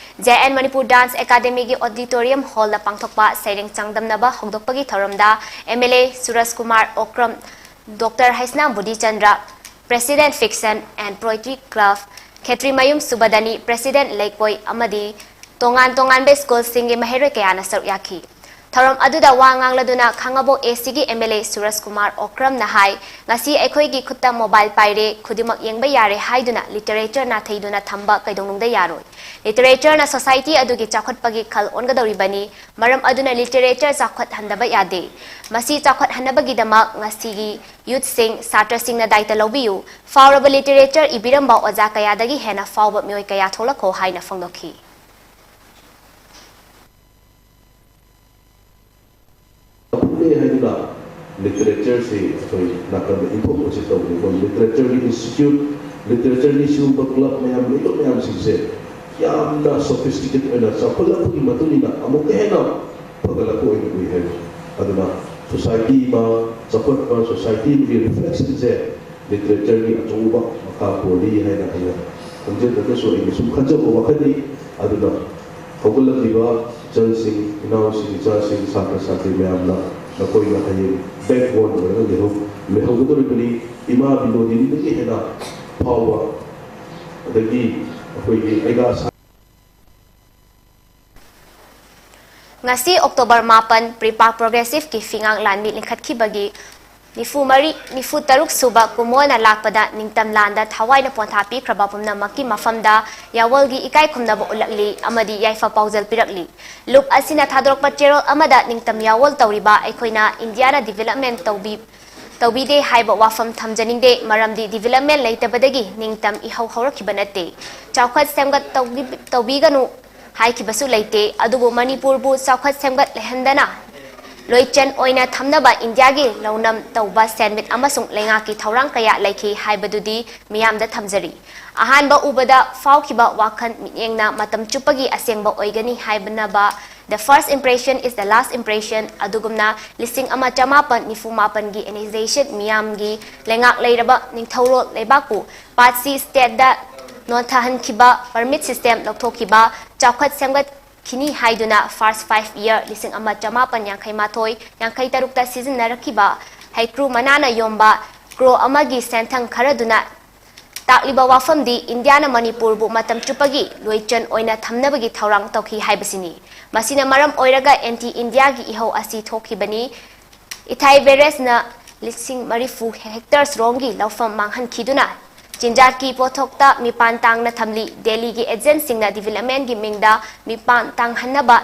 J N Manipur Dance Academyꯒꯤ auditorium hallꯗ ꯄꯥꯡꯊꯣꯛꯄ ꯁꯩꯔꯦꯡ ꯆꯥꯡꯗꯝꯅꯕ ꯍꯧꯗꯣꯛꯄꯒꯤ ꯊꯧꯔꯝꯗ M L A Suraj Kumar Okram, Doctor Heisnam ꯕꯨꯙꯤꯆꯟꯗ꯭ꯔ, President Fiction and Poetry Club Khetrimayum ꯁꯨꯕꯗꯅꯤ, President ꯂꯩꯀꯣꯏ ꯑꯃꯗꯤ ꯇꯣꯉꯥꯟ ꯇꯣꯉꯥꯟꯕ ꯁ꯭ꯀꯨꯜꯁꯤꯡꯒꯤ ꯃꯍꯩꯔꯣꯏ ꯀꯌꯥꯅ ꯁꯔꯨꯛ ꯌꯥꯈꯤ꯫ ꯊꯧꯔꯝ ꯑꯗꯨꯗ ꯋꯥ ꯉꯥꯡꯂꯗꯨꯅ ꯈꯥꯉꯕꯣꯛ A Cꯒꯤ M L A ꯁꯨꯔꯖ ꯀꯨꯃꯥꯔ ꯑꯣꯀ꯭ꯔꯝꯅ ꯍꯥꯏ, ꯉꯁꯤ ꯑꯩꯈꯣꯏꯒꯤ ꯈꯨꯠꯇ mobile ꯄꯥꯏꯔꯦ, ꯈꯨꯗꯤꯡꯃꯛ ꯌꯦꯡꯕ ꯌꯥꯔꯦ ꯍꯥꯏꯗꯨꯅ literature ꯅꯥꯊꯩꯗꯨꯅ ꯊꯝꯕ ꯀꯩꯗꯧꯅꯨꯡꯗ ꯌꯥꯔꯣꯏ꯫ Literatureꯅ society ꯑꯗꯨꯒꯤ ꯆꯥꯎꯈꯠꯄꯒꯤ ꯈꯜ ꯑꯣꯟꯒꯗꯧꯔꯤꯕꯅꯤ꯫ ꯃꯔꯝ ꯑꯗꯨꯅ literature ꯆꯥꯎꯈꯠꯍꯟꯗꯕ ꯌꯥꯗꯦ꯫ ꯃꯁꯤ ꯆꯥꯎꯈꯠꯍꯟꯅꯕꯒꯤꯗꯃꯛ ꯉꯁꯤꯒꯤ youthꯁꯤꯡ, ꯁꯥꯇ꯭ꯔꯁꯤꯡꯅ ꯗꯥꯏꯇ ꯂꯧꯕꯤꯌꯨ꯫ ꯐꯥꯎꯔꯕ literature ꯏꯕꯤꯔꯝꯕ ꯑꯣꯖꯥ ꯀꯌꯥꯗꯒꯤ ꯍꯦꯟꯅ ꯐꯥꯎꯕ ꯃꯤꯑꯣꯏ ꯀꯌꯥ ꯊꯣꯛꯂꯛꯈꯣ ꯍꯥꯏꯅ ꯐꯣꯡꯗꯣꯛꯈꯤ꯫ ꯂꯧꯈꯠꯂꯦ ꯍꯥꯏꯗꯨꯅ literatureꯁꯤ ꯑꯩꯈꯣꯏ ꯅꯥꯀꯟꯗ ꯏꯟꯊꯣꯛꯄꯁꯤ ꯇꯧꯗꯦ꯫ ꯑꯩꯈꯣꯏ literatureꯒꯤ institute, literatureꯒꯤ ꯁꯤꯒꯨꯝꯕ club ꯃꯌꯥꯝ ꯂꯩꯕ ꯃꯌꯥꯝꯁꯤꯡꯁꯦ ꯌꯥꯝꯅ sophisticated ꯑꯣꯏꯅ ꯆꯥꯎꯈꯠꯂꯛꯄꯒꯤ ꯃꯇꯨꯡ ꯏꯟꯅ ꯑꯃꯨꯛꯀ ꯍꯦꯟꯅ ꯐꯒꯠꯂꯛꯄ ꯑꯣꯏꯅ ꯎꯏ ꯍꯥꯏꯕ꯫ ꯑꯗꯨꯅ society ꯑꯃ ꯆꯥꯎꯈꯠꯄ, society ꯑꯃꯒꯤ reflectionꯁꯦ literatureꯒꯤ ꯑꯆꯧꯕ ꯃꯈꯥ ꯄꯣꯜꯂꯤ ꯍꯥꯏꯅ ꯑꯩꯅ ꯈꯪꯖꯗ꯭ꯔꯒꯁꯨ ꯑꯩꯅ ꯁꯨꯝ ꯈꯟꯖꯕ ꯋꯥꯈꯜꯅꯤ꯫ ꯑꯗꯨꯅ ꯍꯧꯒꯠꯂꯛꯂꯤꯕ ꯏꯆꯜꯁꯤꯡ, ꯏꯅꯥꯎꯁꯤꯡ, ꯏꯆꯥꯁꯤꯡ, ꯁꯥꯇ꯭ꯔ ꯁꯥꯇ꯭ꯔꯤ ꯃꯌꯥꯝꯅ ꯅꯈꯣꯏꯅ ꯍꯌꯦꯡ backbone ꯑꯣꯏꯔꯒ ꯂꯩꯍꯧ-, ꯂꯩꯍꯧꯒꯗꯧꯔꯤꯕꯅꯤ꯫ ꯏꯃꯥ ꯕꯤꯅꯣꯗꯤꯅꯤꯗꯒꯤ ꯍꯦꯟꯅ ꯐꯥꯎꯕ, ꯑꯗꯒꯤ ꯑꯩꯈꯣꯏꯒꯤ ꯑꯩꯒꯥ ꯁꯥ- ꯉꯁꯤ October ꯃꯥꯄꯟ, ꯄ꯭ꯔꯤꯄꯥꯛ ꯄ꯭ꯔꯣꯒ꯭ꯔꯦꯁꯤꯚꯀꯤ ꯐꯤꯉꯥꯡ ꯂꯥꯟꯃꯤ ꯂꯤꯡꯈꯠꯈꯤꯕꯒꯤ ꯅꯤꯐꯨ ꯃꯔꯤ, ꯅꯤꯐꯨ ꯇꯔꯨꯛ ꯁꯨꯕ ꯀꯨꯝꯑꯣꯟꯅ ꯂꯥꯛꯄꯗ ꯅꯤꯡꯇꯝ ꯂꯥꯟꯗ ꯊꯋꯥꯏꯅ ꯄꯣꯟꯊꯥ ꯄꯤꯈ꯭ꯔꯕ ꯄꯨꯝꯅꯃꯛꯀꯤ ꯃꯐꯝꯗ ꯌꯥꯑꯣꯜꯒꯤ ꯏꯀꯥꯏ ꯈꯨꯝꯅꯕ ꯎꯠꯂꯛꯂꯤ ꯑꯃꯗꯤ ꯌꯥꯏꯐ ꯄꯥꯎꯖꯦꯜ ꯄꯤꯔꯛꯂꯤ꯫ ꯂꯨꯞ ꯑꯁꯤꯅ ꯊꯥꯗꯣꯔꯛꯄ ꯆꯦꯔꯣꯜ ꯑꯃꯗ ꯅꯤꯡꯇꯝ ꯌꯥꯑꯣꯜ ꯇꯧꯔꯤꯕ ꯑꯩꯈꯣꯏꯅ ꯏꯟꯗꯤꯌꯥꯅ development ꯇꯧꯕꯤ-, ꯇꯧꯕꯤꯗꯦ ꯍꯥꯏꯕ ꯋꯥꯐꯝ ꯊꯝꯖꯅꯤꯡꯗꯦ, ꯃꯔꯝꯗꯤ development ꯂꯩꯇꯕꯗꯒꯤ ꯅꯤꯡꯇꯝ ꯏꯍꯧ ꯍꯧꯔꯛꯈꯤꯕ ꯅꯠꯇꯦ꯫ ꯆꯥꯎꯈꯠ ꯁꯦꯝꯒꯠ ꯇꯧꯕꯤ-, ꯇꯧꯕꯤꯒꯅꯨ ꯍꯥꯏꯈꯤꯕꯁꯨ ꯂꯩꯇꯦ, ꯑꯗꯨꯕꯨ ꯃꯅꯤꯄꯨꯔꯕꯨ ꯆꯥꯎꯈꯠ ꯁꯦꯝꯒꯠ ꯂꯩꯍꯟꯗꯅ ꯂꯣꯏꯆꯟ ꯑꯣꯏꯅ ꯊꯝꯅꯕ ꯏꯟꯗꯤꯌꯥꯒꯤ ꯂꯧꯅꯝ ꯇꯧꯕ ꯁꯦꯟꯃꯤꯠ ꯑꯃꯁꯨꯡ ꯂꯩꯉꯥꯛꯀꯤ ꯊꯧꯔꯥꯡ ꯀꯌꯥ ꯂꯩꯈꯤ ꯍꯥꯏꯕꯗꯨꯗꯤ ꯃꯤꯌꯥꯝꯗ ꯊꯝꯖꯔꯤ꯫ ꯑꯍꯥꯟꯕ ꯎꯕꯗ ꯐꯥꯎꯈꯤꯕ ꯋꯥꯈꯜ ꯃꯤꯠꯌꯦꯡꯅ ꯃꯇꯝ ꯆꯨꯞꯄꯒꯤ ꯑꯁꯦꯡꯕ ꯑꯣꯏꯒꯅꯤ ꯍꯥꯏꯕꯅꯕ The first impression is the last impression ꯑꯗꯨꯒꯨꯝꯅ ꯂꯤꯁꯤꯡ ꯑꯃ ꯆꯃꯥꯄꯟ ꯅꯤꯐꯨ ꯃꯥꯄꯟꯒꯤ annexation ꯃꯤꯌꯥꯝꯒꯤ ꯂꯩꯉꯥꯛ ꯂꯩꯔꯕ ꯅꯤꯡꯊꯧꯔꯣꯜ ꯂꯩꯕꯥꯛꯄꯨ ꯄꯥꯠꯁꯤ stateꯗ ꯅꯣꯟꯊꯍꯟꯈꯤꯕ, permit system ꯂꯧꯊꯣꯛꯈꯤꯕ, ꯆꯥꯎꯈꯠ ꯁꯦꯝꯒꯠꯈꯤꯅꯤ ꯍꯥꯏꯗꯨꯅ first five year ꯂꯤꯁꯤꯡ ꯑꯃ ꯆꯃꯥꯄꯟ ꯌꯥꯡꯈꯩ ꯃꯥꯊꯣꯏ ꯌꯥꯡꯈꯩ ꯇꯔꯨꯛꯇ ꯁꯤꯖꯤꯟꯅꯔꯛꯈꯤꯕ ꯍꯩꯀ꯭ꯔꯨ ꯃꯅꯥꯅ ꯌꯣꯝꯕ ꯀ꯭ꯔꯣ ꯑꯃꯒꯤ ꯁꯦꯟꯊꯪ ꯈꯔꯗꯨꯅ ꯇꯥꯛꯂꯤꯕ ꯋꯥꯐꯝꯗꯤ ꯏꯟꯗꯤꯌꯥꯅ ꯃꯅꯤꯄꯨꯔꯕꯨ ꯃꯇꯝ ꯆꯨꯞꯄꯒꯤ ꯂꯣꯏꯆꯟ ꯑꯣꯏꯅ ꯊꯝꯅꯕꯒꯤ ꯊꯧꯔꯥꯡ ꯇꯧꯈꯤ ꯍꯥꯏꯕꯁꯤꯅꯤ꯫ ꯃꯁꯤꯅ ꯃꯔꯝ ꯑꯣꯏꯔꯒ anti Indiaꯒꯤ ꯏꯍꯧ ꯑꯁꯤ ꯊꯣꯛꯈꯤꯕꯅꯤ꯫ ꯏꯊꯥꯏ ꯕꯦꯔꯦꯖꯅ ꯂꯤꯁꯤꯡ ꯃꯔꯤꯐꯨ hectares ꯔꯣꯝꯒꯤ ꯂꯧꯐꯝ ꯃꯥꯡꯍꯟꯈꯤꯗꯨꯅ ꯆꯤꯟꯖꯥꯛꯀꯤ ꯄꯣꯠꯊꯣꯛꯇ ꯃꯤꯄꯥꯟ ꯇꯥꯡꯅ ꯊꯝꯂꯤ꯫ ꯗꯦꯜꯂꯤꯒꯤ agentꯁꯤꯡꯅ developmentꯒꯤ ꯃꯤꯡꯗ ꯃꯤꯄꯥꯟ ꯇꯥꯡꯍꯟꯅꯕ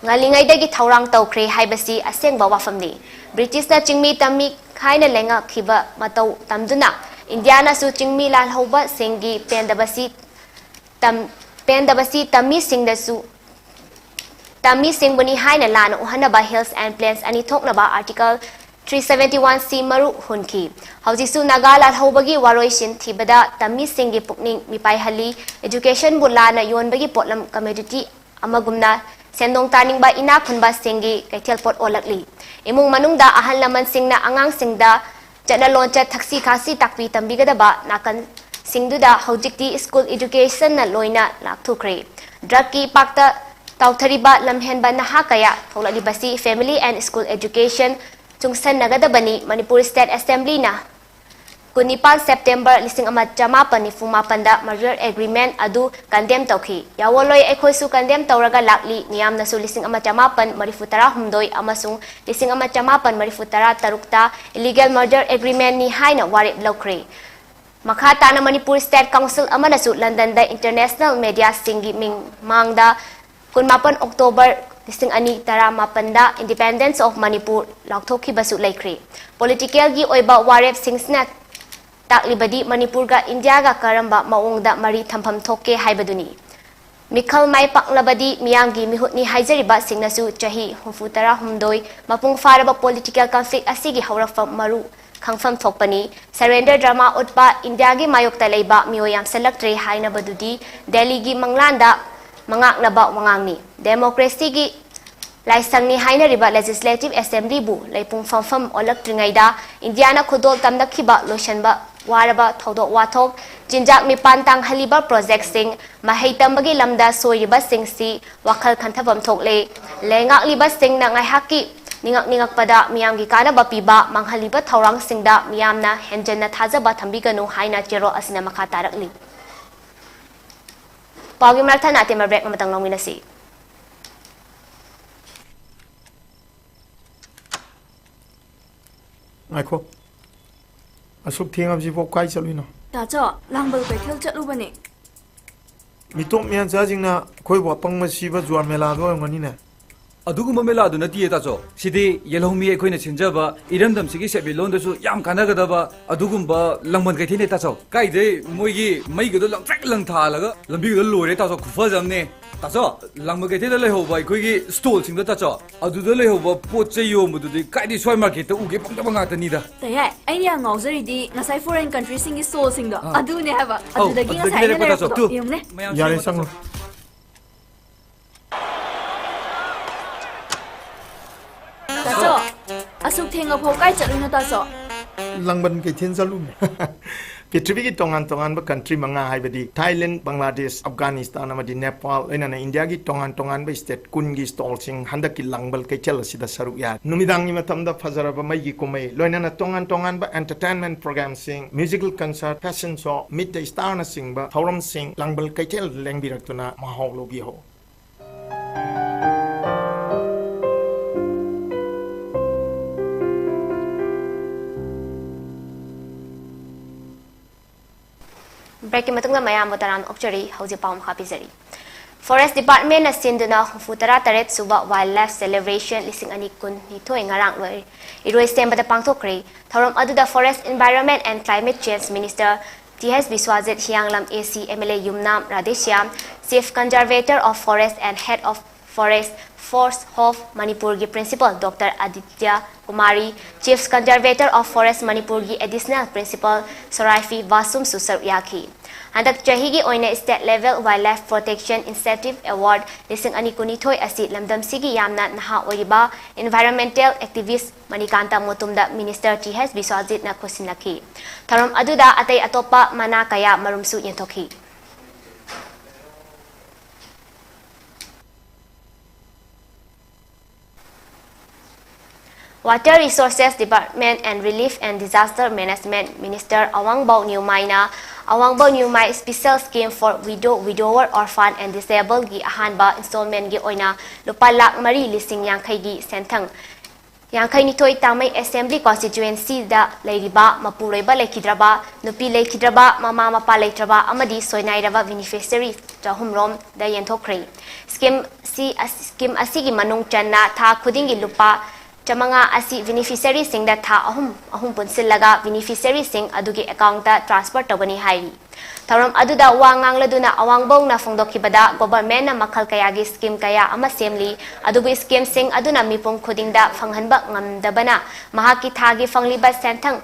ꯉꯜꯂꯤꯉꯩꯗꯒꯤ ꯊꯧꯔꯥꯡ ꯇꯧꯈ꯭ꯔꯦ ꯍꯥꯏꯕꯁꯤ ꯑꯁꯦꯡꯕ ꯋꯥꯐꯝꯅꯤ꯫ ꯕ꯭ꯔꯤꯇꯤꯁꯅ ꯆꯤꯡꯃꯤ ꯇꯝꯃꯤ ꯈꯥꯏꯅ ꯂꯩꯉꯥꯛꯈꯤꯕ ꯃꯇꯧ ꯇꯝꯗꯨꯅ ꯏꯟꯗꯤꯌꯥꯅꯁꯨ ꯆꯤꯡꯃꯤ ꯂꯥꯜꯍꯧꯕꯁꯤꯡꯒꯤ ꯄꯦꯟꯗꯕꯁꯤ ꯇꯝ-, ꯄꯦꯟꯗꯕꯁꯤ ꯇꯝꯃꯤꯁꯤꯡꯗꯁꯨ, ꯇꯝꯃꯤꯁꯤꯡꯕꯨꯅꯤ ꯍꯥꯏꯅ ꯂꯥꯟꯅ ꯎꯍꯟꯅꯕ Hills and Plains ꯑꯅꯤ ꯊꯣꯛꯅꯕ Article three seventy one C ꯃꯔꯨ ꯍꯨꯟꯈꯤ꯫ ꯍꯧꯖꯤꯛꯁꯨ ꯅꯥꯒꯥ ꯂꯥꯜꯍꯧꯕꯒꯤ ꯋꯥꯔꯣꯏꯁꯤꯟ ꯊꯤꯕꯗ ꯇꯝꯃꯤꯁꯤꯡꯒꯤ ꯄꯨꯛꯅꯤꯡ ꯃꯤꯄꯥꯏꯍꯜꯂꯤ꯫ Educationꯕꯨ ꯂꯥꯟꯅ ꯌꯣꯟꯕꯒꯤ ꯄꯣꯠꯂꯝ commodity ꯑꯃꯒꯨꯝꯅ ꯁꯦꯟꯗꯣꯡ ꯇꯥꯅꯤꯡꯕ ꯏꯅꯥꯛ ꯈꯨꯟꯕꯁꯤꯡꯒꯤ ꯀꯩꯊꯦꯜ ꯄꯣꯠ ꯑꯣꯜꯂꯛꯂꯤ꯫ ꯏꯃꯨꯡ ꯃꯅꯨꯡꯗ ꯑꯍꯜ ꯂꯃꯟꯁꯤꯡꯅ ꯑꯉꯥꯡꯁꯤꯡꯗ ꯆꯠꯅ ꯂꯣꯟꯆꯠ, ꯊꯛꯁꯤ ꯈꯥꯁꯤ ꯇꯥꯛꯄꯤ ꯇꯝꯕꯤꯒꯗꯕ ꯅꯥꯀꯟꯁꯤꯡꯗꯨꯗ ꯍꯧꯖꯤꯛꯇꯤ school educationꯅ ꯂꯣꯏꯅ ꯂꯥꯛꯊꯣꯛꯈ꯭ꯔꯦ꯫ Drugꯀꯤ ꯏꯄꯥꯛꯇ ꯇꯥꯎꯊꯔꯤꯕ ꯂꯝꯍꯦꯟꯕ ꯅꯍꯥ ꯀꯌꯥ ꯊꯣꯛꯂꯛꯂꯤꯕꯁꯤ family and school education ꯆꯨꯡꯁꯟꯅꯒꯗꯕꯅꯤ꯫ Manipur State Assemblyꯅ ꯀꯨꯟꯅꯤꯄꯥꯟ September ꯂꯤꯁꯤꯡ ꯑꯃ ꯆꯃꯥꯄꯟ ꯅꯤꯐꯨ ꯃꯥꯄꯟꯗ merger agreement ꯑꯗꯨ condemn ꯇꯧꯈꯤ꯫ ꯌꯥꯑꯣꯜꯂꯣꯏ ꯑꯩꯈꯣꯏꯁꯨ condemn ꯇꯧꯔꯒ ꯂꯥꯛꯂꯤ꯫ ꯃꯤꯌꯥꯝꯅꯁꯨ ꯂꯤꯁꯤꯡ ꯑꯃ ꯆꯃꯥꯄꯟ ꯃꯔꯤꯐꯨ ꯇꯔꯥ ꯍꯨꯝꯗꯣꯏ ꯑꯃꯁꯨꯡ ꯂꯤꯁꯤꯡ ꯑꯃ ꯆꯃꯥꯄꯟ ꯃꯔꯤꯐꯨ ꯇꯔꯥ ꯇꯔꯨꯛꯇ illegal merger agreement ꯅꯤ ꯍꯥꯏꯅ ꯋꯥꯔꯦꯞ ꯂꯧꯈ꯭ꯔꯦ꯫ ꯃꯈꯥ ꯇꯥꯅ ꯃꯅꯤꯄꯨꯔ State Council ꯑꯃꯅꯁꯨ Londonꯗ international mediaꯁꯤꯡꯒꯤ ꯃꯤꯡ ꯃꯥꯡꯗ ꯀꯨꯟꯃꯥꯄꯟ October ꯂꯤꯁꯤꯡ ꯑꯅꯤ ꯇꯔꯥꯃꯥꯄꯟꯗ Independence of Manipur ꯂꯥꯎꯊꯣꯛꯈꯤꯕꯁꯨ ꯂꯩꯈ꯭ꯔꯦ꯫ Politicalꯒꯤ ꯑꯣꯏꯕ ꯋꯥꯔꯦꯞꯁꯤꯡꯁꯤꯅ ꯇꯥꯛꯂꯤꯕꯗꯤ ꯃꯅꯤꯄꯨꯔꯒ ꯏꯟꯗꯤꯌꯥꯒ ꯀꯔꯝꯕ ꯃꯑꯣꯡꯗ ꯃꯔꯤ ꯊꯝꯐꯝ ꯊꯣꯛꯀꯦ ꯍꯥꯏꯕꯗꯨꯅꯤ꯫ ꯃꯤꯈꯜ ꯃꯥꯏ ꯄꯥꯛꯂꯕꯗꯤ ꯃꯤꯌꯥꯝꯒꯤ ꯃꯤꯍꯨꯠꯅꯤ ꯍꯥꯏꯖꯔꯤꯕꯁꯤꯡꯅꯁꯨ ꯆꯍꯤ ꯍꯨꯝꯐꯨ ꯇꯔꯥ ꯍꯨꯝꯗꯣꯏ ꯃꯄꯨꯡ ꯐꯥꯔꯕ political conflict ꯑꯁꯤꯒꯤ ꯍꯧꯔꯛꯐꯝ ꯃꯔꯨ ꯈꯪꯐꯝ ꯊꯣꯛꯄꯅꯤ꯫ Surrender drama ꯎꯠꯄ ꯏꯟꯗꯤꯌꯥꯒꯤ ꯃꯥꯌꯣꯛꯇ ꯂꯩꯕ ꯃꯤꯑꯣꯏ ꯌꯥꯝꯁꯤꯜꯂꯛꯇ꯭ꯔꯦ ꯍꯥꯏꯅꯕꯗꯨꯗꯤ ꯗꯦꯜꯂꯤꯒꯤ ꯃꯪꯂꯥꯟꯗ ꯃꯉꯥꯛꯅꯕ ꯋꯥꯉꯥꯡꯅꯤ꯫ ꯗꯦꯃꯣꯀ꯭ꯔꯦꯁꯤꯒꯤ ꯂꯥꯏꯁꯪꯅꯤ ꯍꯥꯏꯅꯔꯤꯕ ꯂꯦꯖꯤꯁꯂꯦꯇꯤꯚ ꯑꯦꯁꯦꯝꯕ꯭ꯂꯤꯕꯨ ꯂꯩꯄꯨꯡ ꯐꯝꯐꯝ ꯑꯣꯜꯂꯛꯇ꯭ꯔꯤꯉꯩꯗ ꯏꯟꯗꯤꯌꯥꯅ ꯈꯨꯗꯣꯜ ꯇꯝꯂꯛꯈꯤꯕ ꯂꯣꯏꯁꯤꯟꯕ ꯋꯥꯔꯕ ꯊꯧꯗꯣꯛ ꯋꯥꯊꯣꯛ, ꯆꯤꯟꯖꯥꯛ ꯃꯤꯄꯥꯟ ꯇꯥꯡꯍꯜꯂꯤꯕ ꯄ꯭ꯔꯣꯖꯦꯛꯁꯤꯡ, ꯃꯍꯩ ꯇꯝꯕꯒꯤ ꯂꯝꯗ ꯁꯣꯏꯔꯤꯕꯁꯤꯡꯁꯤ ꯋꯥꯈꯜ ꯈꯟꯊꯐꯝ ꯊꯣꯛꯂꯦ꯫ ꯂꯩꯉꯥꯛꯂꯤꯕꯁꯤꯡꯅ ꯉꯥꯏꯍꯥꯛꯀꯤ ꯅꯤꯡꯉꯛ ꯅꯤꯡꯉꯛꯄꯗ ꯃꯤꯌꯥꯝꯒꯤ ꯀꯥꯟꯅꯕ ꯄꯤꯕ ꯃꯥꯡꯍꯜꯂꯤꯕ ꯊꯧꯔꯥꯡꯁꯤꯡꯗ ꯃꯤꯌꯥꯝꯅ ꯍꯦꯟꯖꯟꯅ ꯊꯥꯖꯕ ꯊꯝꯕꯤꯒꯅꯨ ꯍꯥꯏꯅ ꯆꯦꯔꯣꯜ ꯑꯁꯤꯅ ꯃꯈꯥ ꯇꯥꯔꯛꯂꯤ꯫ ꯄꯥꯎꯒꯤ ꯃꯔꯛ ꯊꯠꯅ ꯑꯇꯦꯟꯕ ꯕ꯭ꯔꯦꯛ ꯑꯃꯇꯪ ꯂꯧꯃꯤꯟꯅꯁꯤ꯫ ꯉꯥꯏꯈꯣ꯫ ꯑꯁꯨꯛ ꯊꯦꯡꯉꯕꯁꯤꯕꯣ ꯀꯥꯏ ꯆꯠꯂꯨꯏꯅꯣ? ꯇꯥꯆꯧ, ꯂꯥꯡꯕꯜ ꯀꯩꯊꯦꯜ ꯆꯠꯂꯨꯕꯅꯦ꯫ ꯃꯤꯇꯣꯞ ꯃꯤꯌꯥꯟꯆꯥꯁꯤꯡꯅ ꯑꯩꯈꯣꯏꯕꯨ ꯑꯄꯪꯕ ꯁꯤꯕ ꯖꯨꯋꯥꯔ ꯃꯦꯂꯥꯗꯣ ꯑꯣꯏꯔꯝꯒꯅꯤꯅꯦ꯫ ꯑꯗꯨꯒꯨꯝꯕ ꯃꯦꯂꯥꯗꯨ ꯅꯠꯇꯤꯌꯦ, ꯇꯥꯆꯧ꯫ ꯁꯤꯗꯤ ꯌꯦꯜꯍꯧꯃꯤ ꯑꯩꯈꯣꯏꯅ ꯁꯤꯟꯖꯕ ꯏꯔꯝꯗꯝꯁꯤꯒꯤ ꯁꯦꯟꯃꯤꯠꯂꯣꯟꯗꯁꯨ ꯌꯥꯝ ꯀꯥꯟꯅꯒꯗꯕ ꯑꯗꯨꯒꯨꯝꯕ ꯂꯥꯡꯕꯜ ꯀꯩꯊꯦꯜꯅꯦ, ꯇꯥꯆꯧ꯫ ꯀꯥꯏꯗꯩ ꯃꯣꯏꯒꯤ ꯃꯩꯒꯗꯣ ꯂꯪꯇ꯭ꯔꯤꯛ ꯂꯪꯊꯥꯜꯂꯒ ꯂꯝꯕꯤꯗꯨꯗ ꯂꯣꯏꯔꯦ, ꯇꯥꯆꯧ꯫ ꯈꯨꯐꯖ ꯑꯃꯅꯦ꯫ ꯇꯥꯆꯧ, ꯂꯥꯡꯕꯜ ꯀꯩꯊꯦꯜꯗ ꯂꯩꯍꯧꯕ ꯑꯩꯈꯣꯏꯒꯤ ꯁ꯭ꯇꯣꯜꯁꯤꯡꯗꯣ, ꯇꯥꯆꯧ, ꯑꯗꯨꯗ ꯂꯩꯍꯧꯕ ꯄꯣꯠ ꯆꯩ ꯌꯣꯟꯕꯗꯨꯗꯤ ꯀꯥꯏꯗꯩ ꯁ꯭ꯋꯥꯏ ꯃꯥꯔꯀꯦꯠꯇ ꯎꯒꯦ ꯐꯪꯗꯕ ꯉꯥꯛꯇꯅꯤꯗ꯫ ꯇꯌꯥꯏ, ꯑꯩꯅ ꯌꯥꯝ ꯉꯥꯎꯖꯔꯤꯗꯤ ꯉꯁꯥꯏ ꯐꯣꯔꯦꯟ ꯀꯟꯇ꯭ꯔꯤꯁꯤꯡꯒꯤ ꯁ꯭ꯇꯣꯜꯁꯤꯡꯗꯣ, ꯑꯥ꯫ ꯑꯗꯨꯅꯦ ꯍꯥꯏꯕ꯫ ꯑꯧ, ꯑꯗꯨꯗꯒꯤ ꯑꯗꯨꯗꯒꯤ ꯉꯁꯥꯏ ꯑꯩꯅ ꯂꯩꯔꯛꯄ, ꯇꯥꯆꯧ꯫ ꯂꯩꯔꯛꯄꯗꯣ꯫ ꯇꯨ꯫ ꯌꯦꯡꯉꯨꯅꯦ꯫ ꯃꯌꯥꯝꯁꯦ ꯌꯥꯔꯦ, ꯌꯦꯡꯉꯣ, ꯆꯪꯉꯣ꯫ ꯇꯥꯆꯧ, ꯑꯁꯨꯛ ꯊꯦꯡꯉꯐꯥꯎ ꯀꯥꯏ ꯆꯠꯂꯨꯏꯅꯣ, ꯇꯥꯆꯧ? ꯂꯥꯡꯕꯜ ꯀꯩꯊꯦꯜ ꯆꯠꯂꯨꯕꯅꯦ꯫ ꯄ꯭ꯔꯤꯊꯤꯕꯤꯒꯤ ꯇꯣꯉꯥꯟ ꯇꯣꯉꯥꯟꯕ ꯀꯟꯇ꯭ꯔꯤ ꯃꯉꯥ, ꯍꯥꯏꯕꯗꯤ ꯊꯥꯏꯂꯦꯟ, ꯕꯪꯒ꯭ꯂꯥꯗꯦꯁ, ꯑꯐꯒꯥꯅꯤꯁꯇꯥꯟ ꯑꯃꯗꯤ ꯅꯦꯄꯥꯜ, ꯂꯣꯏꯅꯅ ꯏꯟꯗꯤꯌꯥꯒꯤ ꯇꯣꯉꯥꯟ ꯇꯣꯉꯥꯟꯕ ꯁ꯭ꯇꯦꯠ ꯀꯨꯟꯒꯤ ꯁ꯭ꯇꯣꯜꯁꯤꯡ ꯍꯟꯗꯛꯀꯤ ꯂꯥꯡꯕꯜ ꯀꯩꯊꯦꯜ ꯑꯁꯤꯗ ꯁꯔꯨꯛ ꯌꯥꯔꯤ꯫ ꯅꯨꯃꯤꯗꯥꯡꯒꯤ ꯃꯇꯝꯗ ꯐꯖꯔꯕ ꯃꯩꯒꯤ ꯀꯨꯝꯍꯩ, ꯂꯣꯏꯅꯅ ꯇꯣꯉꯥꯟ ꯇꯣꯉꯥꯟꯕ ꯑꯦꯟꯇꯔꯇꯦꯟꯃꯦꯟ ꯄ꯭ꯔꯣꯒ꯭ꯔꯥꯝꯁꯤꯡ, musical concert, fashion show, meet the starꯅꯆꯤꯡꯕ ꯊꯧꯔꯝꯁꯤꯡ ꯂꯥꯡꯕꯜ ꯀꯩꯊꯦꯜꯗ ꯂꯦꯡꯕꯤꯔꯛꯇꯨꯅ ꯃꯍꯥꯎ ꯂꯧꯕꯤꯍꯧ꯫ ꯕ꯭ꯔꯦꯛꯀꯤ ꯃꯇꯨꯡꯗ ꯃꯌꯥꯝꯕꯨ ꯇꯔꯥꯝꯅ ꯑꯣꯛꯆꯔꯤ꯫ ꯍꯧꯖꯤꯛ ꯄꯥꯎ ꯃꯈꯥ ꯄꯤꯖꯔꯤ꯫ ꯐꯣꯔꯦꯁ ꯗꯤꯄꯥꯔꯠꯃꯦꯟꯅ ꯁꯤꯟꯗꯨꯅ ꯍꯨꯝꯐꯨ ꯇꯔꯥ ꯇꯔꯦꯠ ꯁꯨꯕ Wildlife Celebration ꯂꯤꯁꯤꯡ ꯑꯅꯤ ꯀꯨꯟꯅꯤꯊꯣꯏ ꯉꯔꯥꯡ ꯂꯣꯏ-, ꯏꯔꯣꯏꯁꯦꯝꯕꯗ ꯄꯥꯡꯊꯣꯛꯈ꯭ꯔꯦ꯫ ꯊꯧꯔꯝ ꯑꯗꯨꯗ Forest Environment and Climate Change Minister T S Biswajit, Hiyanglam A C M L A Yumnam Radheshyam, Chief Conservator of Forest and Head of Forest Force of ꯃꯅꯤꯄꯨꯔꯒꯤ Principal Doctor Aditya Kumari, Chief Conservator of Forest ꯃꯅꯤꯄꯨꯔꯒꯤ Additional Principal ꯁꯣꯔꯥꯏꯐꯤ ꯕꯥꯁꯨꯝꯁꯨ ꯁꯔꯨꯛ ꯌꯥꯈꯤ꯫ ꯍꯟꯗꯛ ꯆꯍꯤꯒꯤ ꯑꯣꯏꯅ State Level Wildlife Protection Incentive Award ꯂꯤꯁꯤꯡ ꯑꯅꯤ ꯀꯨꯟꯅꯤꯊꯣꯏ ꯑꯁꯤ ꯂꯝꯗꯝꯁꯤꯒꯤ ꯌꯥꯝꯅ ꯅꯍꯥ ꯑꯣꯏꯔꯤꯕ environmental activist ꯃꯅꯤꯀꯥꯟꯇ ꯃꯣꯇꯨꯝꯗ Minister ꯇꯤ ꯑꯩꯆ ꯕꯤꯁ꯭ꯋꯖꯤꯠꯅ ꯈꯨꯠꯁꯤꯟꯅꯈꯤ꯫ ꯊꯧꯔꯝ ꯑꯗꯨꯗ ꯑꯇꯩ ꯑꯇꯣꯞꯄ ꯃꯅꯥ ꯀꯌꯥ ꯃꯔꯨꯝꯁꯨ ꯌꯦꯟꯊꯣꯛꯈꯤ꯫ Water Resources Department and Relief and Disaster Management Minister ꯑꯋꯥꯡꯕꯧ ꯅ꯭ꯌꯨꯃꯥꯏꯅ ꯑꯋꯥꯡꯕꯧ ꯅ꯭ꯌꯨꯃꯥꯏ Special Scheme for Widow, Widower, Orphan and Disabled ꯒꯤ ꯑꯍꯥꯟꯕ installment ꯀꯤ ꯑꯣꯏꯅ ꯂꯨꯄꯥ ꯂꯥꯈ ꯃꯔꯤ ꯂꯤꯁꯤꯡ ꯌꯥꯡꯈꯩꯒꯤ ꯁꯦꯟꯊꯪ ꯌꯥꯡꯈꯩꯅꯤꯊꯣꯏ ꯇꯥꯡꯃꯩ Assembly Constituency ꯗ ꯂꯩꯔꯤꯕ ꯃꯄꯨꯔꯣꯏꯕ ꯂꯩꯈꯤꯗ꯭ꯔꯕ, ꯅꯨꯄꯤ ꯂꯩꯈꯤꯗ꯭ꯔꯕ, ꯃꯃꯥ ꯃꯄꯥ ꯂꯩꯇ꯭ꯔꯕ ꯑꯃꯗꯤ ꯁꯣꯏꯅꯥꯏꯔꯕ beneficiary ꯆꯍꯨꯝ ꯔꯣꯝꯗ ꯌꯦꯟꯊꯣꯛꯈ꯭ꯔꯦ꯫ Scheme ꯁꯤ, scheme ꯑꯁꯤꯒꯤ ꯃꯅꯨꯡ ꯆꯟꯅ ꯊꯥ ꯈꯨꯗꯤꯡꯒꯤ ꯂꯨꯄꯥ ꯆꯥꯃꯉꯥ ꯑꯁꯤ beneficiary ꯁꯤꯡꯗ ꯊꯥ ꯑꯍꯨꯝ ꯑꯍꯨꯝ ꯄꯨꯟꯁꯤꯜꯂꯒ beneficiary ꯁꯤꯡ ꯑꯗꯨꯒꯤ account ꯇ transfer ꯇꯧꯒꯅꯤ ꯍꯥꯏꯔꯤ꯫ ꯊꯧꯔꯝ ꯑꯗꯨꯗ ꯋꯥ ꯉꯥꯡꯂꯗꯨꯅ ꯑꯋꯥꯡꯕꯧꯅ ꯐꯣꯡꯗꯣꯛꯈꯤꯕꯗ, government ꯅ ꯃꯈꯜ ꯀꯌꯥꯒꯤ scheme ꯀꯌꯥ ꯑꯃ ꯁꯦꯝꯂꯤ, ꯑꯗꯨꯕꯨ scheme ꯁꯤꯡ ꯑꯗꯨꯅ ꯃꯤꯄꯨꯝ ꯈꯨꯗꯤꯡꯗ ꯐꯪꯍꯟꯕ ꯉꯝꯗꯕꯅ ꯃꯍꯥꯛꯀꯤ ꯊꯥꯒꯤ ꯐꯪꯂꯤꯕ ꯁꯦꯟꯊꯪ,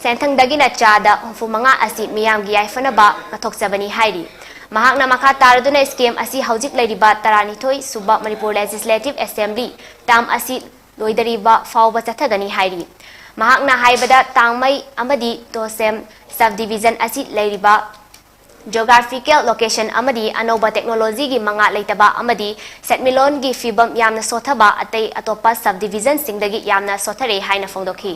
ꯁꯦꯟꯊꯪꯗꯒꯤꯅ ꯆꯥꯗ ꯍꯨꯝꯐꯨ ꯃꯉꯥ ꯑꯁꯤ ꯃꯤꯌꯥꯝꯒꯤ ꯌꯥꯏꯐꯅꯕ ꯀꯠꯊꯣꯛꯆꯕꯅꯤ ꯍꯥꯏꯔꯤ꯫ ꯃꯍꯥꯛꯅ ꯃꯈꯥ ꯇꯥꯔꯗꯨꯅ scheme ꯑꯁꯤ ꯍꯧꯖꯤꯛ ꯂꯩꯔꯤꯕ ꯇꯔꯥꯅꯤꯊꯣꯏ ꯁꯨꯕ ꯃꯅꯤꯄꯨꯔ Legislative Assembly term ꯑꯁꯤ ꯂꯣꯏꯗꯔꯤꯕ ꯐꯥꯎꯕ ꯆꯠꯊꯒꯅꯤ ꯍꯥꯏꯔꯤ꯫ ꯃꯍꯥꯛꯅ ꯍꯥꯏꯕꯗ, ꯇꯥꯡꯃꯩ ꯑꯃꯗꯤ ꯇꯣꯁꯦꯝ sub division ꯑꯁꯤ ꯂꯩꯔꯤꯕ geographical location ꯑꯃꯗꯤ ꯑꯅꯧꯕ technology ꯒꯤ ꯃꯉꯥ ꯂꯩꯇꯕ ꯑꯃꯗꯤ ꯁꯦꯟꯃꯤꯠꯂꯣꯟꯒꯤ ꯐꯤꯕꯝ ꯌꯥꯝꯅ ꯁꯣꯠꯊꯕ ꯑꯇꯩ ꯑꯇꯣꯞꯄ sub division ꯁꯤꯡꯗꯒꯤ ꯌꯥꯝꯅ ꯁꯣꯠꯊꯔꯦ ꯍꯥꯏꯅ ꯐꯣꯡꯗꯣꯛꯈꯤ꯫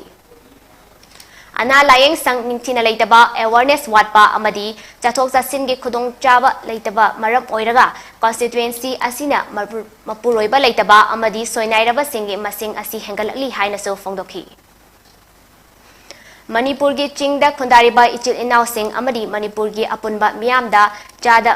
ꯑꯅꯥ ꯂꯥꯌꯦꯡ ꯁꯪ ꯅꯤꯡꯊꯤꯅ ꯂꯩꯇꯕ, awareness ꯋꯥꯠꯄ ꯑꯃꯗꯤ ꯆꯠꯊꯣꯛ ꯆꯠꯁꯤꯟꯒꯤ ꯈꯨꯗꯣꯡꯆꯥꯕ ꯂꯩꯇꯕ ꯃꯔꯝ ꯑꯣꯏꯔꯒ constituency ꯑꯁꯤꯅ ꯃꯄꯨ-, ꯃꯄꯨꯔꯣꯏꯕ ꯂꯩꯇꯕ ꯑꯃꯗꯤ ꯁꯣꯏꯅꯥꯏꯔꯕꯁꯤꯡꯒꯤ ꯃꯁꯤꯡ ꯑꯁꯤ ꯍꯦꯟꯒꯠꯂꯛꯂꯤ ꯍꯥꯏꯅꯁꯨ ꯐꯣꯡꯗꯣꯛꯈꯤ꯫ ꯃꯅꯤꯄꯨꯔꯒꯤ ꯆꯤꯡꯗ ꯈꯨꯟꯗꯥꯔꯤꯕ ꯏꯆꯤꯜ ꯏꯅꯥꯎꯁꯤꯡ ꯑꯃꯗꯤ ꯃꯅꯤꯄꯨꯔꯒꯤ ꯑꯄꯨꯟꯕ ꯃꯤꯌꯥꯝꯗ ꯆꯥꯗ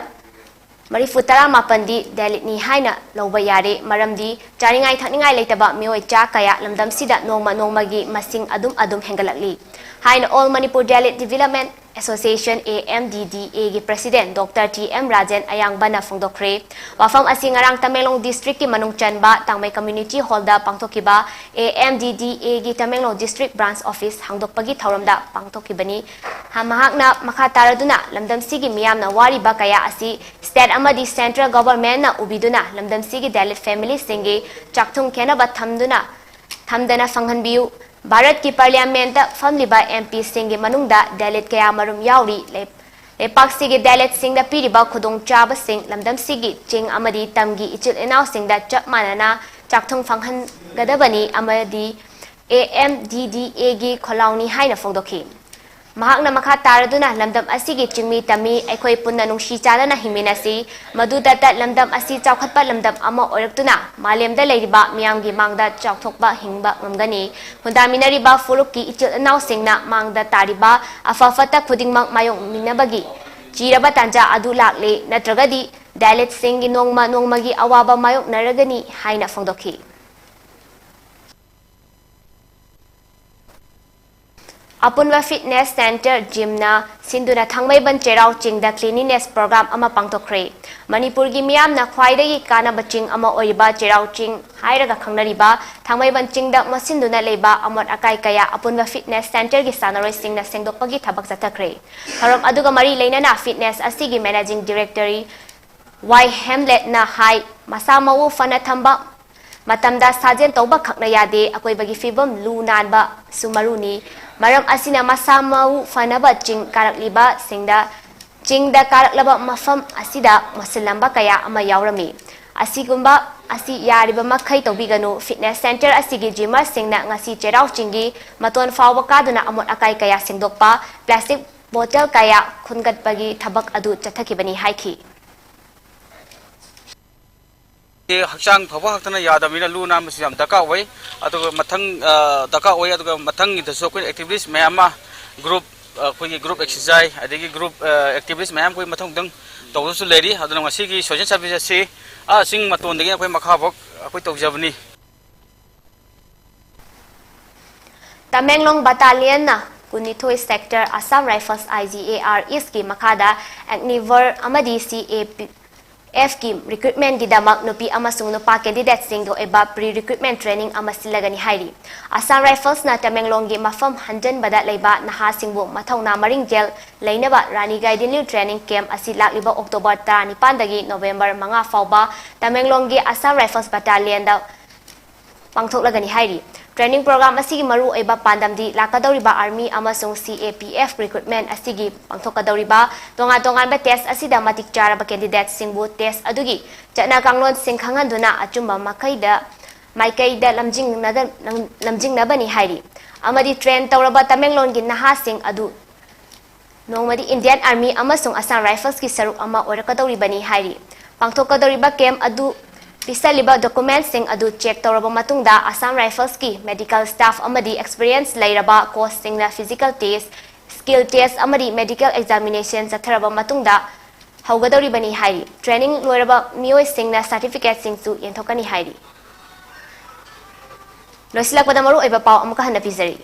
ꯃꯔꯤꯐꯨ ꯇꯔꯥ ꯃꯥꯄꯟꯗꯤ ꯗꯂꯤꯠꯅꯤ ꯍꯥꯏꯅ ꯂꯧꯕ ꯌꯥꯔꯦ, ꯃꯔꯝꯗꯤ ꯆꯥꯅꯤꯡꯉꯥꯏ ꯊꯛꯅꯤꯡꯉꯥꯏ ꯂꯩꯇꯕ ꯃꯤꯑꯣꯏ ꯆꯥ ꯀꯌꯥ ꯂꯝꯗꯝꯁꯤꯗ ꯅꯣꯡꯃ ꯅꯣꯡꯃꯒꯤ ꯃꯁꯤꯡ ꯑꯗꯨꯝ ꯑꯗꯨꯝ ꯍꯦꯟꯒꯠꯂꯛꯂꯤ ꯍꯥꯏꯅ All Manipur Dalit Development Association, A M D D A, ꯒꯤ President Doctor T M Rajen Ayangbana ꯐꯣꯡꯗꯣꯛꯈ꯭ꯔꯦ꯫ ꯋꯥꯐꯝ ꯑꯁꯤ ꯉꯔꯥꯡ ꯇꯃꯦꯡꯂꯣꯡ district ꯀꯤ ꯃꯅꯨꯡ ꯆꯟꯕ ꯇꯥꯡꯃꯩ Community Hall ꯗ ꯄꯥꯡꯊꯣꯛꯈꯤꯕ A M D D A ꯒꯤ ꯇꯃꯦꯡꯂꯣꯡ district branch office ꯍꯥꯡꯗꯣꯛꯄꯒꯤ ꯊꯧꯔꯝꯗ ꯄꯥꯡꯊꯣꯛꯈꯤꯕꯅꯤ꯫ ꯃꯍꯥꯛꯅ ꯃꯈꯥ ꯇꯥꯔꯗꯨꯅ ꯂꯝꯗꯝꯁꯤꯒꯤ ꯃꯤꯌꯥꯝꯅ ꯋꯥꯔꯤꯕ ꯀꯌꯥ ꯑꯁꯤ state ꯑꯃꯗꯤ central government ꯅ ꯎꯕꯤꯗꯨꯅ ꯂꯝꯗꯝꯁꯤꯒꯤ Dalit family ꯁꯤꯡꯒꯤ ꯆꯥꯛꯊꯨꯡ ꯈꯦꯟꯅꯕ ꯊꯝꯗꯨꯅ, ꯊꯝꯗꯅ ꯐꯪꯍꯟꯕꯤꯌꯨ꯫ ꯚꯥꯔꯠꯀꯤ Parliament ꯇ ꯐꯝꯂꯤꯕ M P ꯁꯤꯡꯒꯤ ꯃꯅꯨꯡꯗ Dalit ꯀꯌꯥ ꯃꯔꯨꯝ ꯌꯥꯎꯔꯤ꯫ ꯂꯩ-, ꯂꯩꯄꯥꯛꯁꯤꯒꯤ Dalit ꯁꯤꯡꯗ ꯄꯤꯔꯤꯕ ꯈꯨꯗꯣꯡꯆꯥꯕꯁꯤꯡ ꯂꯝꯗꯝꯁꯤꯒꯤ ꯆꯤꯡ ꯑꯃꯗꯤ ꯇꯝꯒꯤ ꯏꯆꯤꯜ ꯏꯅꯥꯎꯁꯤꯡꯗ ꯆꯞ ꯃꯥꯟꯅꯅ ꯆꯥꯛꯊꯨꯡ ꯐꯪꯍꯟꯒꯗꯕꯅꯤ ꯑꯃꯗꯤ A M D D A ꯒꯤ ꯈꯣꯜꯂꯥꯎꯅꯤ ꯍꯥꯏꯅ ꯐꯣꯡꯗꯣꯛꯈꯤ꯫ ꯃꯍꯥꯛꯅ ꯃꯈꯥ ꯇꯥꯔꯗꯨꯅ ꯂꯝꯗꯝ ꯑꯁꯤꯒꯤ ꯆꯤꯡꯃꯤ ꯇꯝꯃꯤ ꯑꯩꯈꯣꯏ ꯄꯨꯟꯅ ꯅꯨꯡꯁꯤ ꯆꯥꯟꯅꯅ ꯍꯤꯡꯃꯤꯟꯅꯁꯤ꯫ ꯃꯗꯨꯗꯇ ꯂꯝꯗꯝ ꯑꯁꯤ ꯆꯥꯎꯈꯠꯄ ꯂꯝꯗꯝ ꯑꯃ ꯑꯣꯏꯔꯛꯇꯨꯅ ꯃꯥꯂꯦꯝꯗ ꯂꯩꯔꯤꯕ ꯃꯤꯌꯥꯝꯒꯤ ꯃꯥꯡꯗ ꯆꯥꯎꯊꯣꯛꯄ ꯍꯤꯡꯕ ꯉꯝꯒꯅꯤ꯫ ꯈꯨꯟꯗꯥꯃꯤꯟꯅꯔꯤꯕ ꯐꯨꯔꯨꯞꯀꯤ ꯏꯆꯤꯜ ꯏꯅꯥꯎꯁꯤꯡꯅ ꯃꯥꯡꯗ ꯇꯥꯔꯤꯕ ꯑꯐ ꯐꯠꯇ ꯈꯨꯗꯤꯡꯃꯛ ꯃꯥꯌꯣꯛꯃꯤꯟꯅꯕꯒꯤ ꯆꯤꯔꯕ ꯇꯥꯟꯖꯥ ꯑꯗꯨ ꯂꯥꯛꯂꯦ, ꯅꯠꯇ꯭ꯔꯒꯗꯤ Dalit ꯁꯤꯡꯒꯤ ꯅꯣꯡꯃ ꯅꯣꯡꯃꯒꯤ ꯑꯋꯥꯕ ꯃꯥꯌꯣꯛꯅꯔꯒꯅꯤ ꯍꯥꯏꯅ ꯐꯣꯡꯗꯣꯛꯈꯤ꯫ ꯑꯄꯨꯟꯕ Fitness Centre Gym ꯅ ꯁꯤꯟꯗꯨꯅ ꯊꯥꯡꯃꯩꯕꯟ ꯆꯩꯔꯥꯎ ꯆꯤꯡꯗ cleanliness program ꯑꯃ ꯄꯥꯡꯊꯣꯛꯈ꯭ꯔꯦ꯫ ꯃꯅꯤꯄꯨꯔꯒꯤ ꯃꯤꯌꯥꯝꯅ ꯈ꯭ꯋꯥꯏꯗꯒꯤ ꯀꯥꯟꯅꯕ ꯆꯤꯡ ꯑꯃ ꯑꯣꯏꯔꯤꯕ ꯆꯩꯔꯥꯎ ꯆꯤꯡ ꯍꯥꯏꯔꯒ ꯈꯪꯅꯔꯤꯕ ꯊꯥꯡꯃꯩꯕꯟ ꯆꯤꯡꯗ ꯃꯣꯠꯁꯤꯟꯗꯨꯅ ꯂꯩꯕ ꯑꯃꯣꯠ ꯑꯀꯥꯏ ꯀꯌꯥ ꯑꯄꯨꯟꯕ Fitness Centre ꯒꯤ ꯁꯥꯟꯅꯔꯣꯏꯁꯤꯡꯅ ꯁꯦꯡꯗꯣꯛꯄꯒꯤ ꯊꯕꯛ ꯆꯠꯊꯈ꯭ꯔꯦ꯫ ꯊꯧꯔꯝ ꯑꯗꯨꯒ ꯃꯔꯤ ꯂꯩꯅꯅ Fitness ꯑꯁꯤꯒꯤ Managing Director ꯋꯥꯏ ꯍꯦꯝꯂꯦꯠꯅ ꯍꯥꯏ, ꯃꯁꯥ ꯃꯎ ꯐꯅ ꯊꯝꯕ ꯃꯇꯝꯗ ꯁꯥꯖꯦꯜ ꯇꯧꯕ ꯈꯛꯅ ꯌꯥꯗꯦ, ꯑꯀꯣꯏꯕꯒꯤ ꯐꯤꯕꯝ ꯂꯨ ꯅꯥꯟꯕꯁꯨ ꯃꯔꯨꯅꯤ꯫ ꯃꯔꯝ ꯑꯁꯤꯅ ꯃꯁꯥ ꯃꯎ ꯐꯅꯕ ꯆꯤꯡ ꯀꯥꯔꯛꯂꯤꯕꯁꯤꯡꯗ, ꯆꯤꯡꯗ ꯀꯥꯔꯛꯂꯕ ꯃꯐꯝ ꯑꯁꯤꯗ ꯃꯣꯠꯁꯤꯜꯂꯝꯕ ꯀꯌꯥ ꯑꯃ ꯌꯥꯎꯔꯝꯃꯤ꯫ ꯑꯁꯤꯒꯨꯝꯕ ꯑꯁꯤ ꯌꯥꯔꯤꯕ ꯃꯈꯩ ꯇꯧꯕꯤꯒꯅꯨ꯫ Fitness Centre ꯑꯁꯤꯒꯤ gymmer ꯁꯤꯡꯅ ꯉꯁꯤ ꯆꯩꯔꯥꯎ ꯆꯤꯡꯒꯤ ꯃꯇꯣꯟ ꯐꯥꯎꯕ ꯀꯥꯗꯨꯅ ꯑꯃꯣꯠ ꯑꯀꯥꯏ ꯀꯌꯥ ꯁꯦꯡꯗꯣꯛꯄ, plastic bottle ꯀꯌꯥ ꯈꯨꯟꯒꯠꯄꯒꯤ ꯊꯕꯛ ꯑꯗꯨ ꯆꯠꯊꯈꯤꯕꯅꯤ ꯍꯥꯏꯈꯤ꯫ ꯍꯛꯆꯥꯡ ꯐꯕ ꯈꯛꯇꯅ ꯌꯥꯗꯕꯅꯤꯅ ꯂꯨ ꯅꯥꯟꯕꯁꯨ ꯌꯥꯝ ꯗꯔꯀꯥꯔ ꯑꯣꯏ꯫ ꯑꯗꯨꯒ ꯃꯊꯪ, ꯑ, ꯗꯔꯀꯥꯔ ꯑꯣꯏ꯫ ꯑꯗꯨꯒ ꯃꯊꯪꯒꯤꯗꯁꯨ ꯑꯩꯈꯣꯏ activist ꯃꯌꯥꯝ ꯑꯃ group, ꯑ, ꯑꯩꯈꯣꯏꯒꯤ group exercise, ꯑꯗꯒꯤ group, ꯑ, activist ꯃꯌꯥꯝ ꯑꯩꯈꯣꯏ ꯃꯊꯪ ꯃꯊꯪ ꯇꯧꯗꯧꯁꯨ ꯂꯩꯔꯤ꯫ ꯑꯗꯨꯅ ꯉꯁꯤꯒꯤ social service ꯑꯁꯤ, ꯑ, ꯆꯤꯡ ꯃꯇꯣꯟꯗꯒꯤ ꯑꯩꯈꯣꯏ ꯃꯈꯥ ꯐꯥꯎ ꯑꯩꯈꯣꯏ ꯇꯧꯖꯕꯅꯤ꯫ ꯇꯃꯦꯡꯂꯣꯡ battalionꯅ ꯀꯨꯟꯅꯤꯊꯣꯏ sector Assam Rifles I G A R East ꯀꯤ ꯃꯈꯥꯗ Agniveer ꯑꯃꯗꯤ C A P F ꯀꯤ recruitment ꯒꯤꯗꯃꯛ ꯅꯨꯄꯤ ꯑꯃꯁꯨꯡ ꯅꯨꯄꯥ candidate ꯁꯤꯡꯒꯤ ꯑꯣꯏꯕ pre recruitment training ꯑꯃ ꯁꯤꯜꯂꯒꯅꯤ ꯍꯥꯏꯔꯤ꯫ Assam Rifles ꯅ ꯇꯃꯦꯡꯂꯣꯡꯒꯤ ꯃꯐꯝ ꯍꯟꯖꯟꯕꯗ ꯂꯩꯕ ꯅꯍꯥꯁꯤꯡꯕꯨ ꯃꯊꯧꯅꯥ ꯃꯔꯤꯡꯖꯦꯜ ꯂꯩꯅꯕ ꯔꯥꯅꯤ ꯒꯥꯏꯗꯤꯟꯂꯤꯌꯨ training camp ꯑꯁꯤ ꯂꯥꯛꯂꯤꯕ October ꯇꯔꯥꯅꯤꯄꯥꯟꯗꯒꯤ November ꯃꯉꯥ ꯐꯥꯎꯕ ꯇꯃꯦꯡꯂꯣꯡꯒꯤ Assam Rifles Battalion ꯗ ꯄꯥꯡꯊꯣꯛꯂꯒꯅꯤ ꯍꯥꯏꯔꯤ꯫ Training program ꯑꯁꯤꯒꯤ ꯃꯔꯨꯑꯣꯏꯕ ꯄꯥꯟꯗꯝꯗꯤ ꯂꯥꯛꯀꯗꯧꯔꯤꯕ army ꯑꯃꯁꯨꯡ C A P F recruitment ꯑꯁꯤꯒꯤ ꯄꯥꯡꯊꯣꯛꯀꯗꯧꯔꯤꯕ ꯇꯣꯉꯥꯟ ꯇꯣꯉꯥꯟꯕ test ꯑꯁꯤꯗ ꯃꯇꯤꯛ ꯆꯥꯔꯕ candidate ꯁꯤꯡꯕꯨ test ꯑꯗꯨꯒꯤ ꯆꯠꯅ ꯀꯥꯡꯂꯣꯟꯁꯤꯡ ꯈꯪꯍꯟꯗꯨꯅ ꯑꯆꯨꯝꯕ ꯃꯈꯩꯗ ꯃꯥꯏꯀꯩꯗ ꯂꯝꯖꯤꯡꯅꯒ-, ꯂꯝꯖꯤꯡꯅꯕꯅꯤ ꯍꯥꯏꯔꯤ꯫ ꯑꯃꯗꯤ train ꯇꯧꯔꯕ ꯇꯃꯦꯡꯂꯣꯡꯒꯤ ꯅꯍꯥꯁꯤꯡ ꯑꯗꯨ ꯅꯣꯡꯃꯗꯤ Indian Army ꯑꯃꯁꯨꯡ Assam Rifles ꯀꯤ ꯁꯔꯨꯛ ꯑꯃ ꯑꯣꯏꯔꯛꯀꯗꯧꯔꯤꯕꯅꯤ ꯍꯥꯏꯔꯤ꯫ ꯄꯥꯡꯊꯣꯛꯀꯗꯧꯔꯤꯕ camp ꯑꯗꯨ ꯄꯤꯁꯜꯂꯤꯕ document ꯁꯤꯡ ꯑꯗꯨ check ꯇꯧꯔꯕ ꯃꯇꯨꯡꯗ Assam Rifles ꯀꯤ medical staff ꯑꯃꯗꯤ experience ꯂꯩꯔꯕ coach ꯁꯤꯡꯅ physical test, skill test ꯑꯃꯗꯤ medical examination ꯆꯠꯊꯔꯕ ꯃꯇꯨꯡꯗ ꯍꯧꯒꯗꯧꯔꯤꯕꯅꯤ ꯍꯥꯏꯔꯤ꯫ Training ꯂꯣꯏꯔꯕ ꯃꯤꯑꯣꯏꯁꯤꯡꯅ certificate ꯁꯤꯡꯁꯨ ꯌꯦꯟꯊꯣꯛꯀꯅꯤ ꯍꯥꯏꯔꯤ꯫ ꯂꯣꯏꯁꯤꯜꯂꯛꯄꯗ ꯃꯔꯨꯑꯣꯏꯕ ꯄꯥꯎ ꯑꯃꯨꯛꯀ ꯍꯟꯅ ꯄꯤꯖꯔꯤ꯫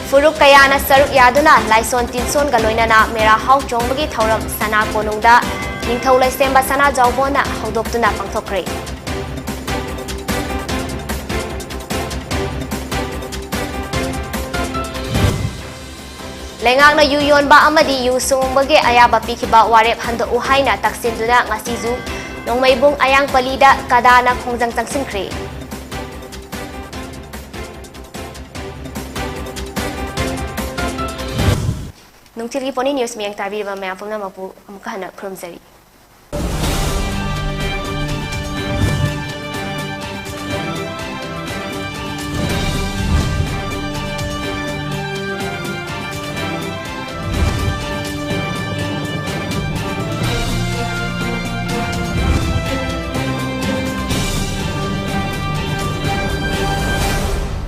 ꯐꯨꯔꯨꯞ ꯀꯌꯥꯅ ꯁꯔꯨꯛ ꯌꯥꯗꯨꯅ ꯂꯥꯏꯁꯣꯟ ꯇꯤꯟꯁꯣꯟꯒ ꯂꯣꯏꯅꯅ ꯃꯦꯔꯥ ꯍꯥꯎ ꯆꯣꯡꯕꯒꯤ ꯊꯧꯔꯝ ꯁꯅꯥ ꯀꯣꯅꯨꯡꯗ ꯅꯤꯡꯊꯧ ꯂꯩꯁꯦꯝꯕ ꯁꯅꯥꯖꯥꯎꯕꯣꯟꯅ ꯍꯧꯗꯣꯛꯇꯨꯅ ꯄꯥꯡꯊꯣꯛꯈ꯭ꯔꯦ꯫ ꯂꯩꯉꯥꯛꯅ ꯌꯨ ꯌꯣꯟꯕ ꯑꯃꯗꯤ ꯌꯨ ꯁꯨꯡꯕꯒꯤ ꯑꯌꯥꯕ ꯄꯤꯈꯤꯕ ꯋꯥꯔꯦꯞ ꯍꯟꯗꯣꯛꯎ ꯍꯥꯏꯅ ꯇꯛꯁꯤꯟꯗꯨꯅ ꯉꯁꯤꯁꯨ ꯅꯣꯡꯃꯩꯕꯨꯡ ꯑꯌꯥꯡꯄꯜꯂꯤꯗ ꯀꯗꯥꯅ ꯈꯣꯡꯖꯪ ꯆꯪꯁꯤꯟꯈ꯭ꯔꯦ꯫ ꯅꯨꯡꯊꯤꯜꯒꯤ ꯄꯣꯅꯤ news ꯃꯤꯌꯦꯡ ꯇꯥꯕꯤꯔꯤꯕ ꯃꯌꯥꯝ ꯄꯨꯝꯅꯃꯛꯄꯨ ꯑꯃꯨꯛꯀ ꯍꯟꯅ ꯈꯨꯔꯨꯝꯖꯔꯤ꯫